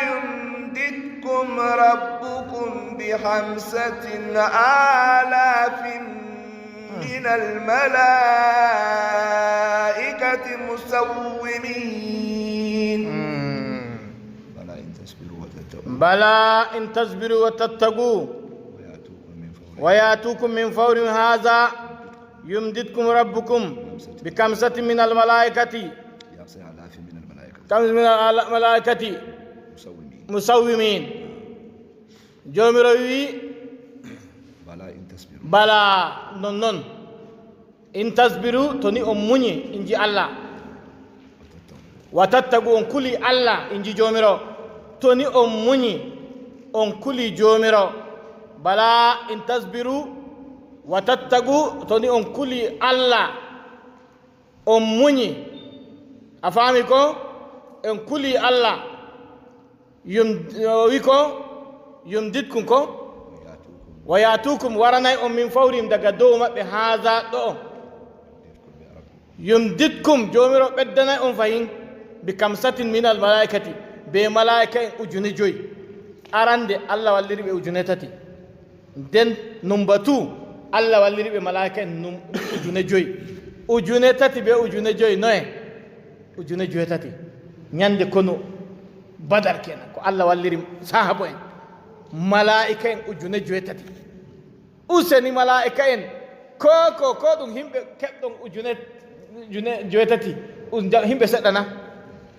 يمددكم ربكم بخمسة آلاف من الملائكة مسومين. بلى إن تصبروا وتتقوا. بلى إن تصبروا وتتقوا ويأتوكم من فورهم. ويأتوكم من فورهم هذا يمددكم ربكم بخمسة من الملائكة. بخمسة آلاف من الملائكة. خمسة من الملائكة. مسومين. مسومين. Joomiraawo wi'i, بلى إن تصبروا. Bala, nonnon. In tasbiru, to ni on munyi, inji Allah. وتتقوا. Wa tattagu, on kuli Allah, inji Joomiraawo. To ni on munyi, on kuli Joomiraawo. Bala in tasbiru, wa tattagu, to ni on kuli Allah, on munyi. A faami ko? On kuli Allah. Yum-, o wi ko? Yumdidkum ko? Wa yatukum, waranay on min fawrihim daga dow maɓɓe, haaza ɗo'o. Yumdidkum, Joomiraawo ɓeddanay on fahin, bi kamsatin minal malaa'ikati, be malaa'ika'en ujune joyi. Arande, Allah walliri ɓe ujune tati. Nden number two, Allah walliri ɓe malaa'ika'en num-, ujune joyi. Ujune tati be ujune joyi, noye? Ujune joweetati. Nyande konu Badar kenan, ko Allah walliri sahabo'en. Malaa'ika'en ujune joweetati. Useni malaa'ika'en, ko, ko, ko ɗum yimɓe keɓɗon ujune, ujune joweetati, un-, ja-, yimɓe seɗɗa na?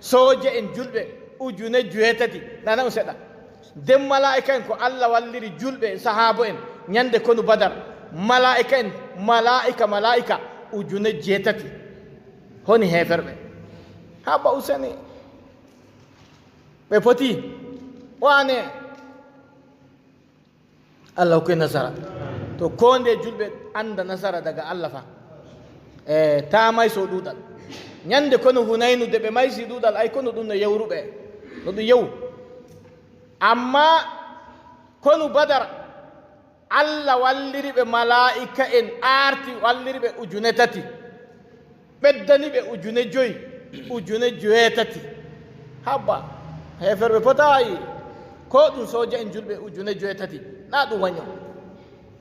Sooje'en julɓe ujune joweetati, nana un seɗɗa. Nden malaa'ika'en ko Allah walliri julɓe, sahaabo'en, nyande konu Badar. Malaa'ika'en, malaa'ika, malaa'ika, ujune joweetati. Honi heeferɓe. Haba useni. Ɓe poti. Wane. Allah hokkoy nasara. To koo ndeye julɓe annda nasara daga Allah fa. E, taa mayso ɗuuɗal. Nyande konu Hunaynu de ɓe maysi ɗuuɗal, ay konu ɗum no yewruɓe. No ɗum yewu. Amma konu Badar, Allah walliri ɓe malaa'ika'en aarti, walliri ɓe ujune tati. Ɓeddani ɓe ujune joyi, ujune joweetati. Haba, heeferɓe potaayi. Ko ɗum sooja'en julɓe ujune joweetati. Naa ɗum wanyo.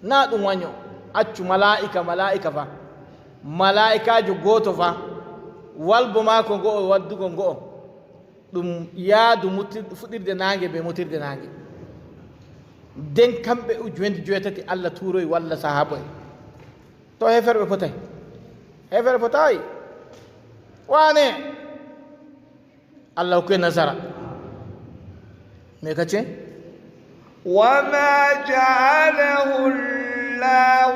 Naa ɗum wanyo. Accu malaa'ika, malaa'ika fa. Malaa'ikaajo gooto fa. Walbo maako ngo'o, waddugol ngo'o. Ɗum yaadu mutir-, fuɗirde naange be mutirde naange. Nden kamɓe ujune joweetati Allah tuuroyi walla sahaabo'en. To heeferɓe potay. Heeferɓe potay. Wane. Allah hokkoy nasara. Me kace? وما جعله الله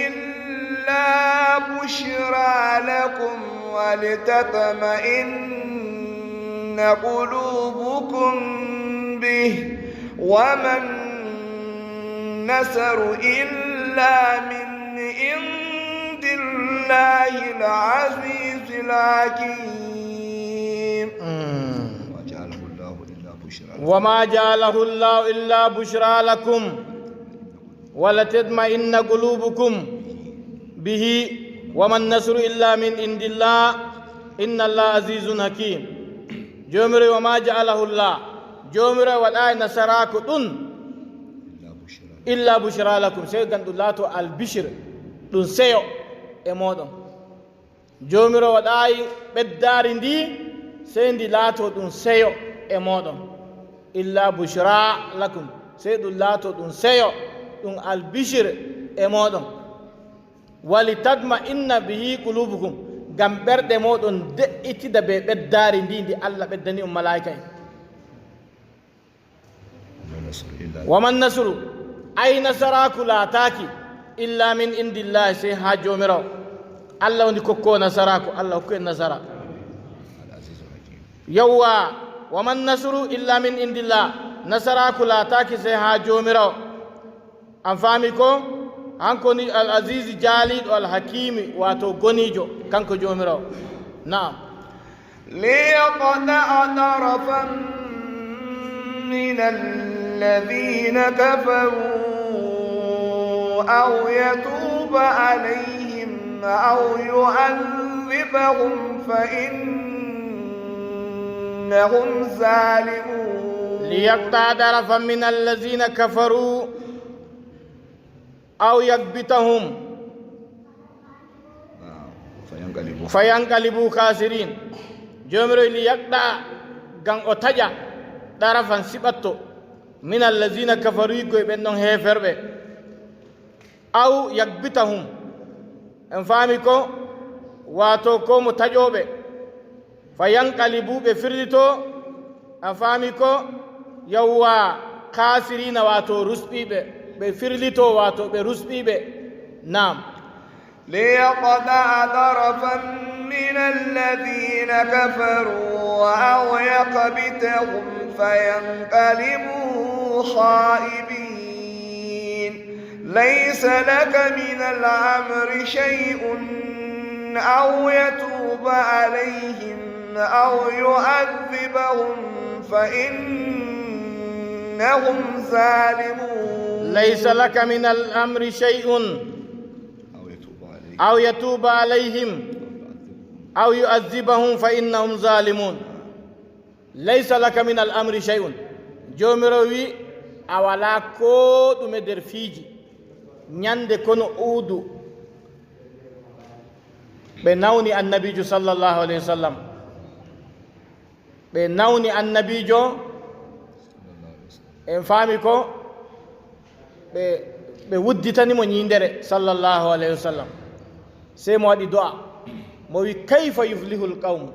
إلا بشرى لكم ولتطمئن قلوبكم به وما النصر إلا من عند الله العزيز الحكيم. وما جعله الله إلا بشرى لكم. وما جعله الله إلا بشرى لكم ولتطمئن قلوبكم به وما النصر إلا من عند الله إن الله عزيز حكيم. Joomiraawo, وما جعله الله, Joomiraawo waɗaay nasaraaku ɗum إلا بشرى لكم, sey ngam ɗum laato albishir, ɗum seyo e mooɗon. Joomiraawo waɗaay ɓeddaari ndi Sey ndi laato ɗum seyo e mooɗon. Illa bushra lakum, sey ɗum laato ɗum seyo, ɗum albishir e mooɗon. Wali tatma inna bihi qulubukum, ngam ɓerɗe mooɗon de'itida bee ɓeddaari ndi, ndi Allah ɓeddani on malaa'ika'en. Wa man nasru, ay nasaraaku laataaki, illa min indillahi, sey haa Joomiraawo. Allah woni kokkowo nasaraaku, Allah hokku en nasara. Yawwa, wa man nasru illa min indillah, nasaraaku laataaki sey haa Joomiraawo. An faami ko? Hanko ni Al Azizi jaaliiɗo, Al Hakimi, waato goniijo, kanko Joomiraawo. Na'am. ليقطع طرفا من الذين كفروا أو يتوب عليهم أو يعذبهم فإنهم ظالمون. ليقطع طرفا من الذين كفروا أو يكبتهم Naam. Fayanqalibu. Fayanqalibu khasirin. Joomiraawo li yaqda, ngam o taƴa, ɗarafan siɓatto, min allazina kafaru, iggoy ɓen ɗon heeferɓe. Aw yakbitahum. En faami ko? Waato ko mo taƴooɓe. Fayanqalibu, ɓe firlito, a faami ko? Yawwa, khasirina, waato rusɓiiɓe, ɓe firlito, waato ɓe rusɓiiɓe. Naam. ليقطع طرفا من الذين كفروا أو يكبتهم فينقلبوا خائبين. ليس لك من الأمر شيء أو يتوب عليهم أو يعذبهم فإنهم ظالمون. ليس لك من الأمر شيء أو يتوب عليهم. أو يتوب عليهم أو يعذبهم فإنهم ظالمون. Laysa laka min al-amri shay'un. Joomiraawo wi'i, a walaa koo ɗume nder fiiji. Nyande konu Uhudu, ɓe nawni Annabiijo sallallahu alayhi wa sallam. Ɓe nawni Annabiijo, en faami ko? Ɓe, ɓe wudditani mo nyiindere, sallallahu alayhi wa sallam. Sey mo waɗi do'a, mo wi'i, "Kayfa yuflihul qawmu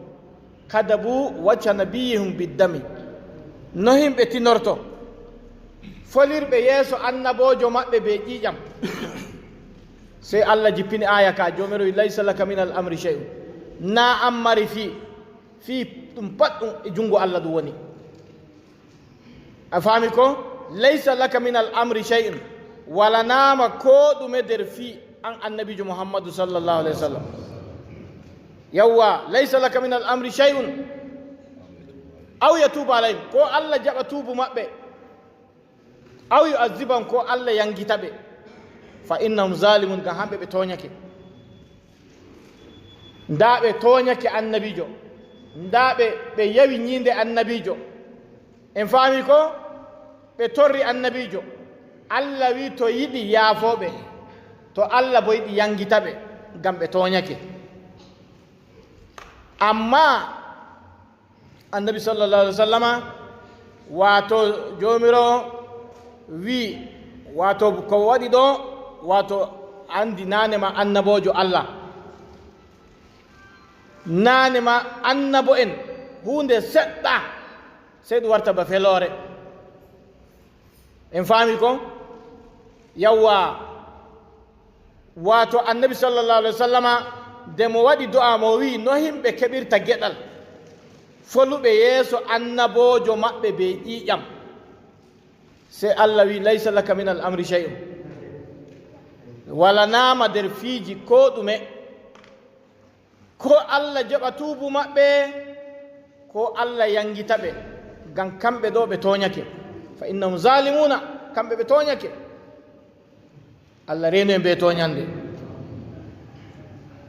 kadabu wajha nabiyyihim biddami?" No himɓe tinorto, folirɓe yeeso annaboojo maɓɓe bee ƴiiƴam? Sey Allah jippini aaya ka, Joomiraawo wi'i, "Laysa laka minal amri shay'un." Naa an mari fii, fii ɗum pat ɗum e junngo Allah ɗum woni. A faami ko? "Laysa laka minal amri shay'un." Walanaama koo ɗume nder fii an Annabiijo Muhammadu sallallahu alayhi wa sallam. Yawwa, "Laysa laka minal amri shay'un." Aw yatuuba alayhim. Ko Allah jaɓa tuubu maɓɓe. Aw yu'azzibahum, ko Allah yangita ɓe. Fa innahum zalimun, ngam hamɓe ɓe tooñake. Ndaa ɓe tooñake Annabiijo. Ndaa ɓe, ɓe yewi nyiinde Annabiijo. En faami ko? Ɓe torri Annabiijo. Allah wi'i to yiɗi yaafo ɓe. To Allah bo yiɗi yangita ɓe. Ngam ɓe tooñake. Ammaa Annabi sallallahu alayhi wa sallama, waato Joomiraawo wi'i, waato ko waɗi ɗo, waato anndi naane ma annaboojo Allah. Naane ma annabo'en, huunde seɗɗa, sey ɗum warta ba feloore. En faami ko? Yawwa. Waato Annabi sallallahu alayhi wa sallama, nde mo waɗi do'a, mo wi'i, no himɓe keɓirta geɗal foluɓe yeeso annaboojo maɓɓe bee ƴiiƴam? Sey Allah wi'i, "Laysa laka minal amri shay'un." Walanaama nder fiiji koo ɗume. Ko Allah jaɓa tuubu maɓɓe, ko Allah yangita ɓe, ngam kamɓe ɗo ɓe tooñake. Fa innahum zalimuna, kamɓe ɓe tooñake. Allah reenu en bee tooñannde.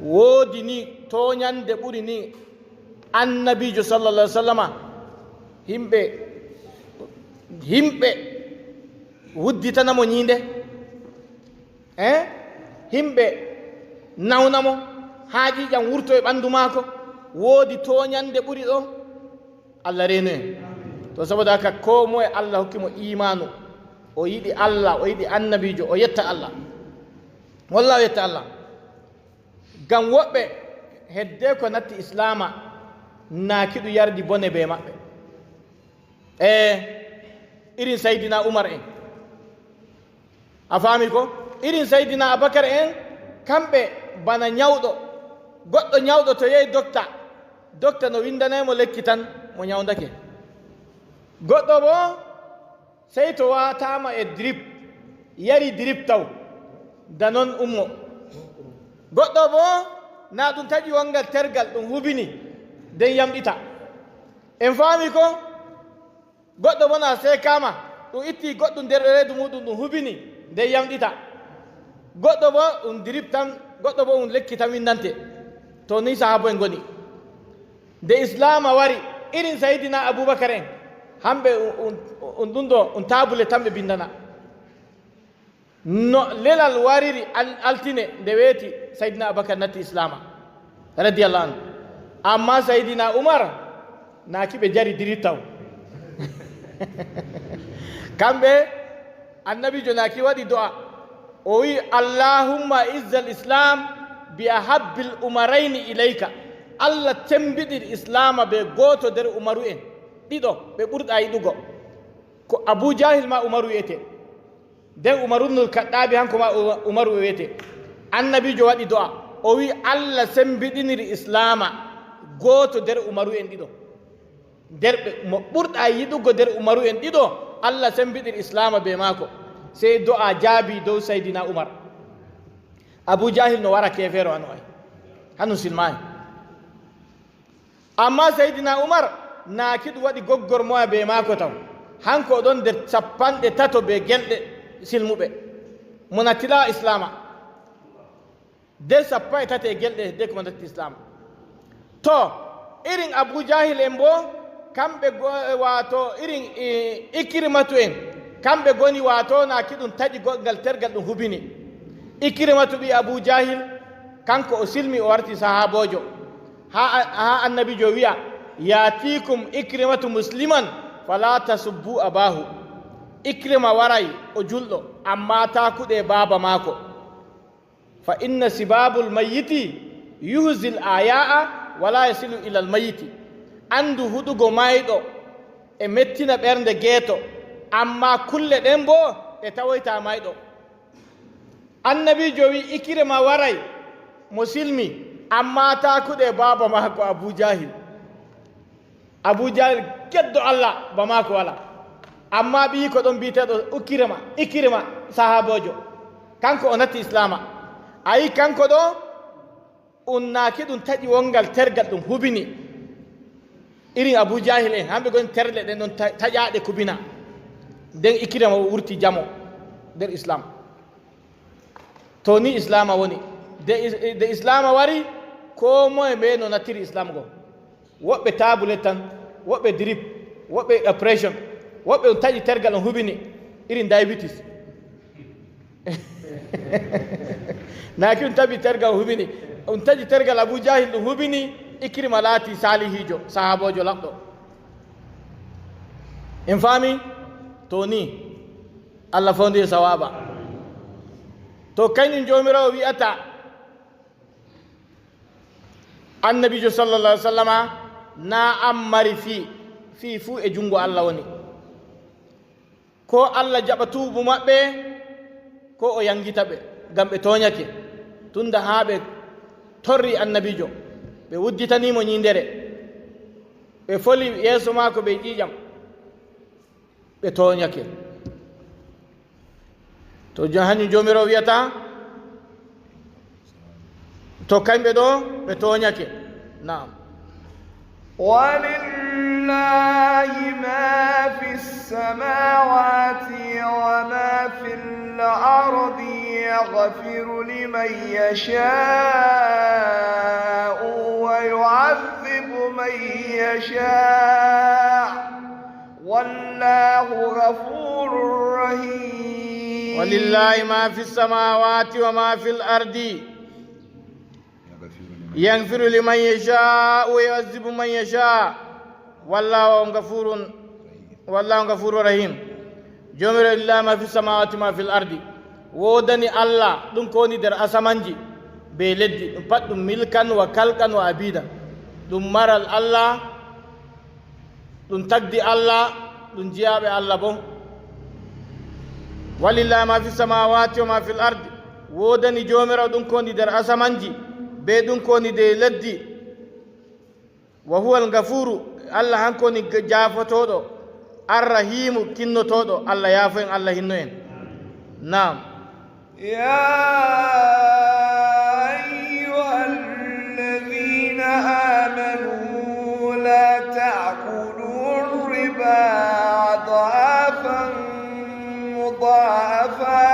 Woodi ni tooñannde ɓuri ni Annabiijo sallallahu alayhi wa sallama, himɓe, himɓe wudditana mo nyiinde? Eh? Himɓe nawna mo haa ƴiiƴam wurto e ɓanndu maako. Woodi tooñannde ɓuri ɗo? Allah reenu en. To, saboda haka, koo moye Allah hokki mo iimaanu, o yiɗi Allah, o yiɗi annabiijo, o yetta Allah. Walla o yetta Allah. Ngam woɓɓe, hedde ko natti Islaama, naaki ɗum yardi bone bee maɓɓe. E irin Saydina Umar en. A faami ko? Irin Saydina Abakar en, kamɓe bana nyawɗo. Goɗɗo nyawɗo to yehi dokta, dokta no windanay mo lekki tan, mo nyawndake. Goɗɗo boo, sey to waataama e drip, yari drip taw, danon ummo. Goɗɗo boo, na ɗum taƴi wongal tergal, ɗum hubini, den yamɗita. En faami ko? Goɗɗo boo na seekaama, ɗum itti goɗɗum nder reedu muuɗum, ɗum hubini, den yamɗita. Goɗɗo boo ɗum drip tan, goɗɗo boo ɗum lekki tan windante. To, ni sahaabo en ngoni. Nde Islaama wari, irin Saydina Abubakar en, hamɓe un, un, un ɗum ɗo, un taabule tan ɓe bindana. No lelal wariri al-, altine, nde weeti, Saydina Abubakar natti Islaama, radiyallahu anhu. Amma Saydina Umar, naaki ɓe jari diri taw. Kamɓe, Annabiijo naaki waɗi do'a. O wi'i, "Allahumma izzal Islam bi ahabbil umarayni ilayka." Allah sembiɗir Islaama be gooto nder Umaru en ɗiɗo ɓe ɓurɗa yiɗugo. Ko Abu Jahil ma Umaru wi'ete. Nden Umaru ibnul Kaɗɗaabi, hanko ma U-, Umaru wi'ete. Annabiijo waɗi do'a. O wi'i, "Allah sembiɗinir Islaama gooto nder Umaru en ɗiɗo." Nder ɓe, mo ɓurɗa yiɗugo nder Umaru en ɗiɗo, Allah sembiɗir Islaama be maako. Sey do'a jaabi dow Saydina Umar. Abu Jahil no wara keefeero hano ay. Hano silmaay. Amma Saydina Umar, naaki ɗum waɗi goggormoya be maako taw. Hanko o ɗon nder cappanɗe tato be gelɗe silmuɓe. Mo natila Islaama. Nder sappo e tati e gelɗe, nder ko mo natti Islaama. To, irin Abu Jahil en boo, kamɓe go-, waato irin, eh, Ikrimatu en, kamɓe ngoni, waato naaki ɗum taƴi goɗngal tergal ɗum hubini. Ikrimatu ɓii Abu Jahil, kanko o silmi, o warti sahaaboojo. Haa, haa Annabiijo wi'a, "Ya'tikum Ikrimatu musliman, fala tasubbu abahu." Ikrima waray, o julɗo, ammaa taa kuɗe baaba maako. "Fa inna sibabal mayyiti yuhzil aya'a wala yasilu ilal mayyiti." Anndu huɗugo mayɗo e mettina ɓernde geeto, ammaa kulle ɗen boo ɗe tawoyta mayɗo. Annabiijo wi'i Ikirima waray mo silmi, ammaa taa kuɗe baaba maako Abu Jahil. Abu Jahil geddo Allah, ba maako wala. Amma ɓiyiiko ɗon bi'eteeɗo Ikirima, Ikirima sahaaboojo. Kanko o natti Islaama. A yi kanko ɗo, un naaki ɗum taƴi wongal tergal ɗum hubini. Irin Abu Jahil en, hamɓe ngoni terle ɗen ɗon ta-, taƴaaɗe kubina. Nden Ikirima o wurti jamo nder Islaam. To ni Islaama woni. De is-, de Islaama wari, koo moye bee no nattiri Islaam go. Woɓɓe taabule tan, woɓɓe drip, woɓɓe opération, woɓɓe on taƴi tergal on hubini, irin diabetes. Naaki on taɓi tergal on hubini, on taƴi tergal Abu Jahil ɗum hubini, Ikrima laati saalihiijo, sahaaboojo laɓɗo. En faami? To ni, Allah fawndi en sawaaba. To kanyum Joomiraawo wi'ata, Annabiijo sallallahu alaihi wasallama, na an mari fii, fii fuu e jungo Allah woni. Ko Allah jaɓa tuubu maɓɓe, ko o yangita ɓe, ngam ɓe tooñake. Tunda haa ɓe torri Annabiijo, ɓe udditani mo nyiindere, ɓe foli yeeso maako be ƴiiƴam. Ɓe tooñake. To jo-, hanyum Joomiraawo wi'ata, to kamɓe ɗo, ɓe tooñake. Na'am. ولله ما في السماوات وما في الأرض يغفر لمن يشاء ويعذب من يشاء والله غفور رحيم. ولله ما في السماوات وما في الأرض يغفر لمن يشاء ويعذب من يشاء Wallahu gafurun, wallahu gafurun rahim. Joomiraaɗo, lillahi ma fi samawati ma fil ardi. Woodani Allah ɗum ko woni nder asamanji be leddi. Ɗum pat ɗum milkan wa kalkan wa abida. Ɗum maral Allah, ɗum tagdi Allah, ɗum jiyaaɓe Allah bo. Walillahi ma fi samawati wa ma fil ardi. Woodani Joomiraaɗo ɗum ko woni nder asamanji be ɗum ko woni nder leddi. Wa huwal gafuru, Allah hanko woni jaafotooɗo, arrahimu, kinnotooɗo. Allah yaafo en, Allah hinno en. Naam. يا أيها الذين آمنوا لا تأكلوا الربا أضعافا مضاعفة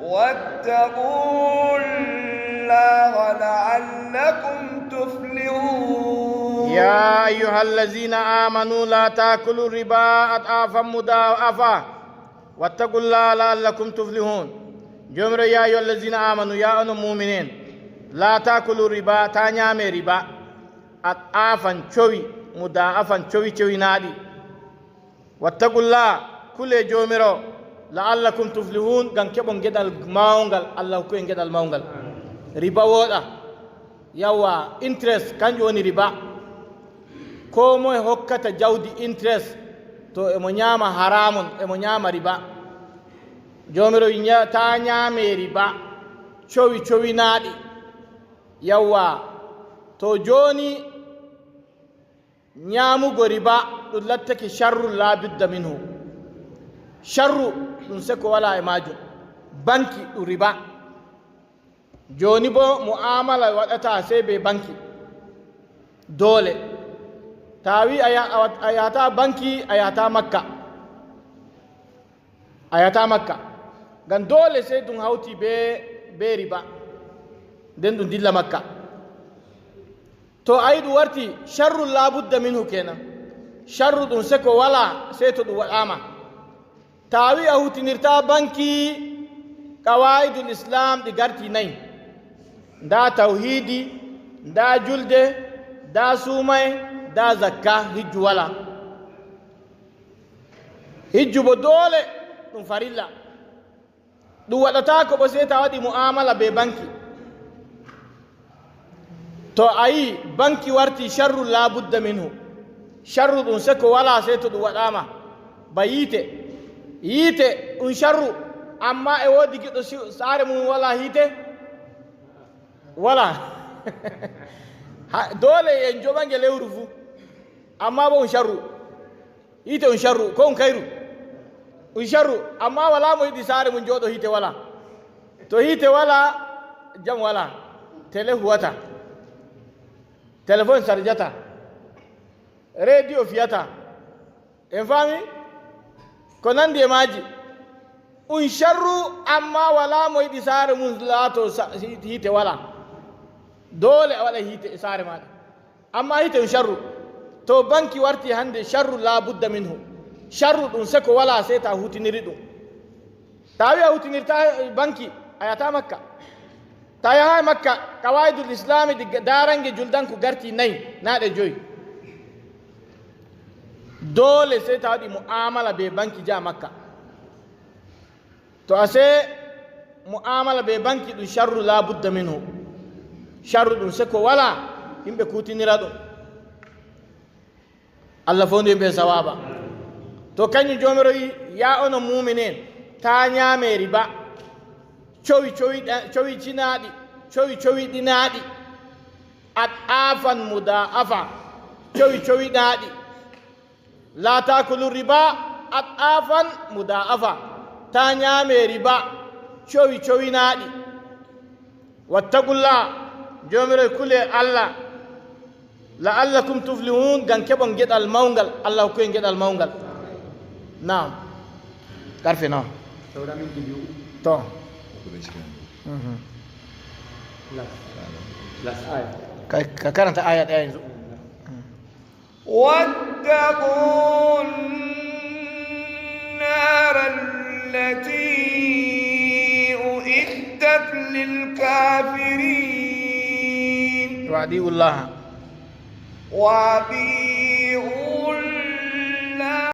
واتقوا الله لعلكم تفلحون. يا أيها الذين آمنوا لا تأكلوا الربا أضعافا مضاعفة واتقوا الله لعلكم تفلحون. Joomiraaɗo, يا أيها الذين آمنوا, yaa onon muumin'en, لا تأكلوا الربا, taa nyaame riba, أضعافا, cowi, مضاعفة, cowi cowinaaɗi. واتقوا الله, kule Joomiraaɗo, لعلكم تفلحون, ngam keɓon geɗal mawngal, Allah hokku en geɗal mawngal. Riba wooɗa. Yawwa, interest, kanjum woni riba. Koo moye hokkata jawdi interest, to emo nyaama haraamun, emo nyaama riba. Joomiraaɗo wi'i, nya-, taa nyaame riba, cowi cowinaaɗi. Yawwa, to jooni, nyaamugo riba ɗum lattake sharru laa budda minhu. Sharru ɗum seko walaa e maajum. Banki ɗum riba. Jooni boo mu'aamala waɗataa sey bee banki. Doole. To a wi'i a ya-, a wat-, a yahataa banki, a yahataa Makka. A yahataa Makka. Ngam doole sey ɗum hawti bee, bee riba. Nden ɗum dilla Makka. To a yi ɗum warti sharru laa budda minhu keenan. Sharru ɗum seko walaa sey to ɗum waɗaama. To a wi'i a huutinirtaa banki, qawaa'idul Islaam ɗi garti nayi. Ndaa tawhiidi, ndaa julde, ndaa suumaye, ndaa zakka, hijju walaa. Hijju boo doole, ɗum farilla. Ɗum waɗataako boo sey to a waɗi mu'aamala bee banki. To a yi banki warti sharru laa budda minhu. Sharru ɗum seko walaa sey to ɗum waɗaama. Ba yiite. Yiite ɗum sharru, ammaa e woodi giɗɗo si-, saare mum walaa yiite? Walaa. Ha, doole en joɓa nge lewru fuu. Ammaa boo ɗum sharru. Yiite ɗum sharru, ko ɗum kayru? Ɗum sharru, ammaa walaa mo yiɗi saare mum jooɗo hiite walaa. To hiite walaa, jam walaa. Tele huwataa. Telefon sarjataa. Rediyo fiyataa. En faami? Ko nanndi e maaji. Ɗum sharru, ammaa walaa mo yiɗi saare mum laato sa-, hiite walaa. Doole a waɗa hiite e saare maaɗa. Ammaa hiite ɗum sharru. To banki warti hannde sharru laa budda minhu. Sharru ɗum seko walaa sey to a huutiniri ɗum. To a wi'i a huutinirtaa banki, a yahataa Makka. To a yahaay Makka, qawaa'idul Islaami ɗi ga-, daarannge juldanku garti nayi, naa ɗe joyi. Doole sey to a waɗi mu'aamala bee banki jaha Makka. To a sey mu'aamala bee banki ɗum sharru laa budda minhu. Sharru ɗum seko walaa yimɓe kuutinira ɗum. Allah foondu yimɓe sawaaba. To kanjum Joomiraaɗo wi'i, yaa onon muumin'en, taa nyaame riba. Cowi, cowi, cowi cinaaɗi, cowi, cowi ɗinaaɗi. Ad'aafan mudaa'afa. Cowi, cowi ɗinaaɗi. Laa taakulu riba ad'aafan mudaa'afa. Taa nyaame riba cowi cowinaaɗi. Wattaqullah, Joomiraaɗo, kule Allah. La'allakum tuflihun, ngam keɓon geɗal mawngal. Allah hokku en geɗal mawngal. Naam. Karfe nawa? Saura minti biyu. To. Mhm. Last. Last aya. Ka, ka karanta aya ɗaya yanzu. واتقوا النار التي أعدت للكافرين. وأطيعوا الله. وأطيعوا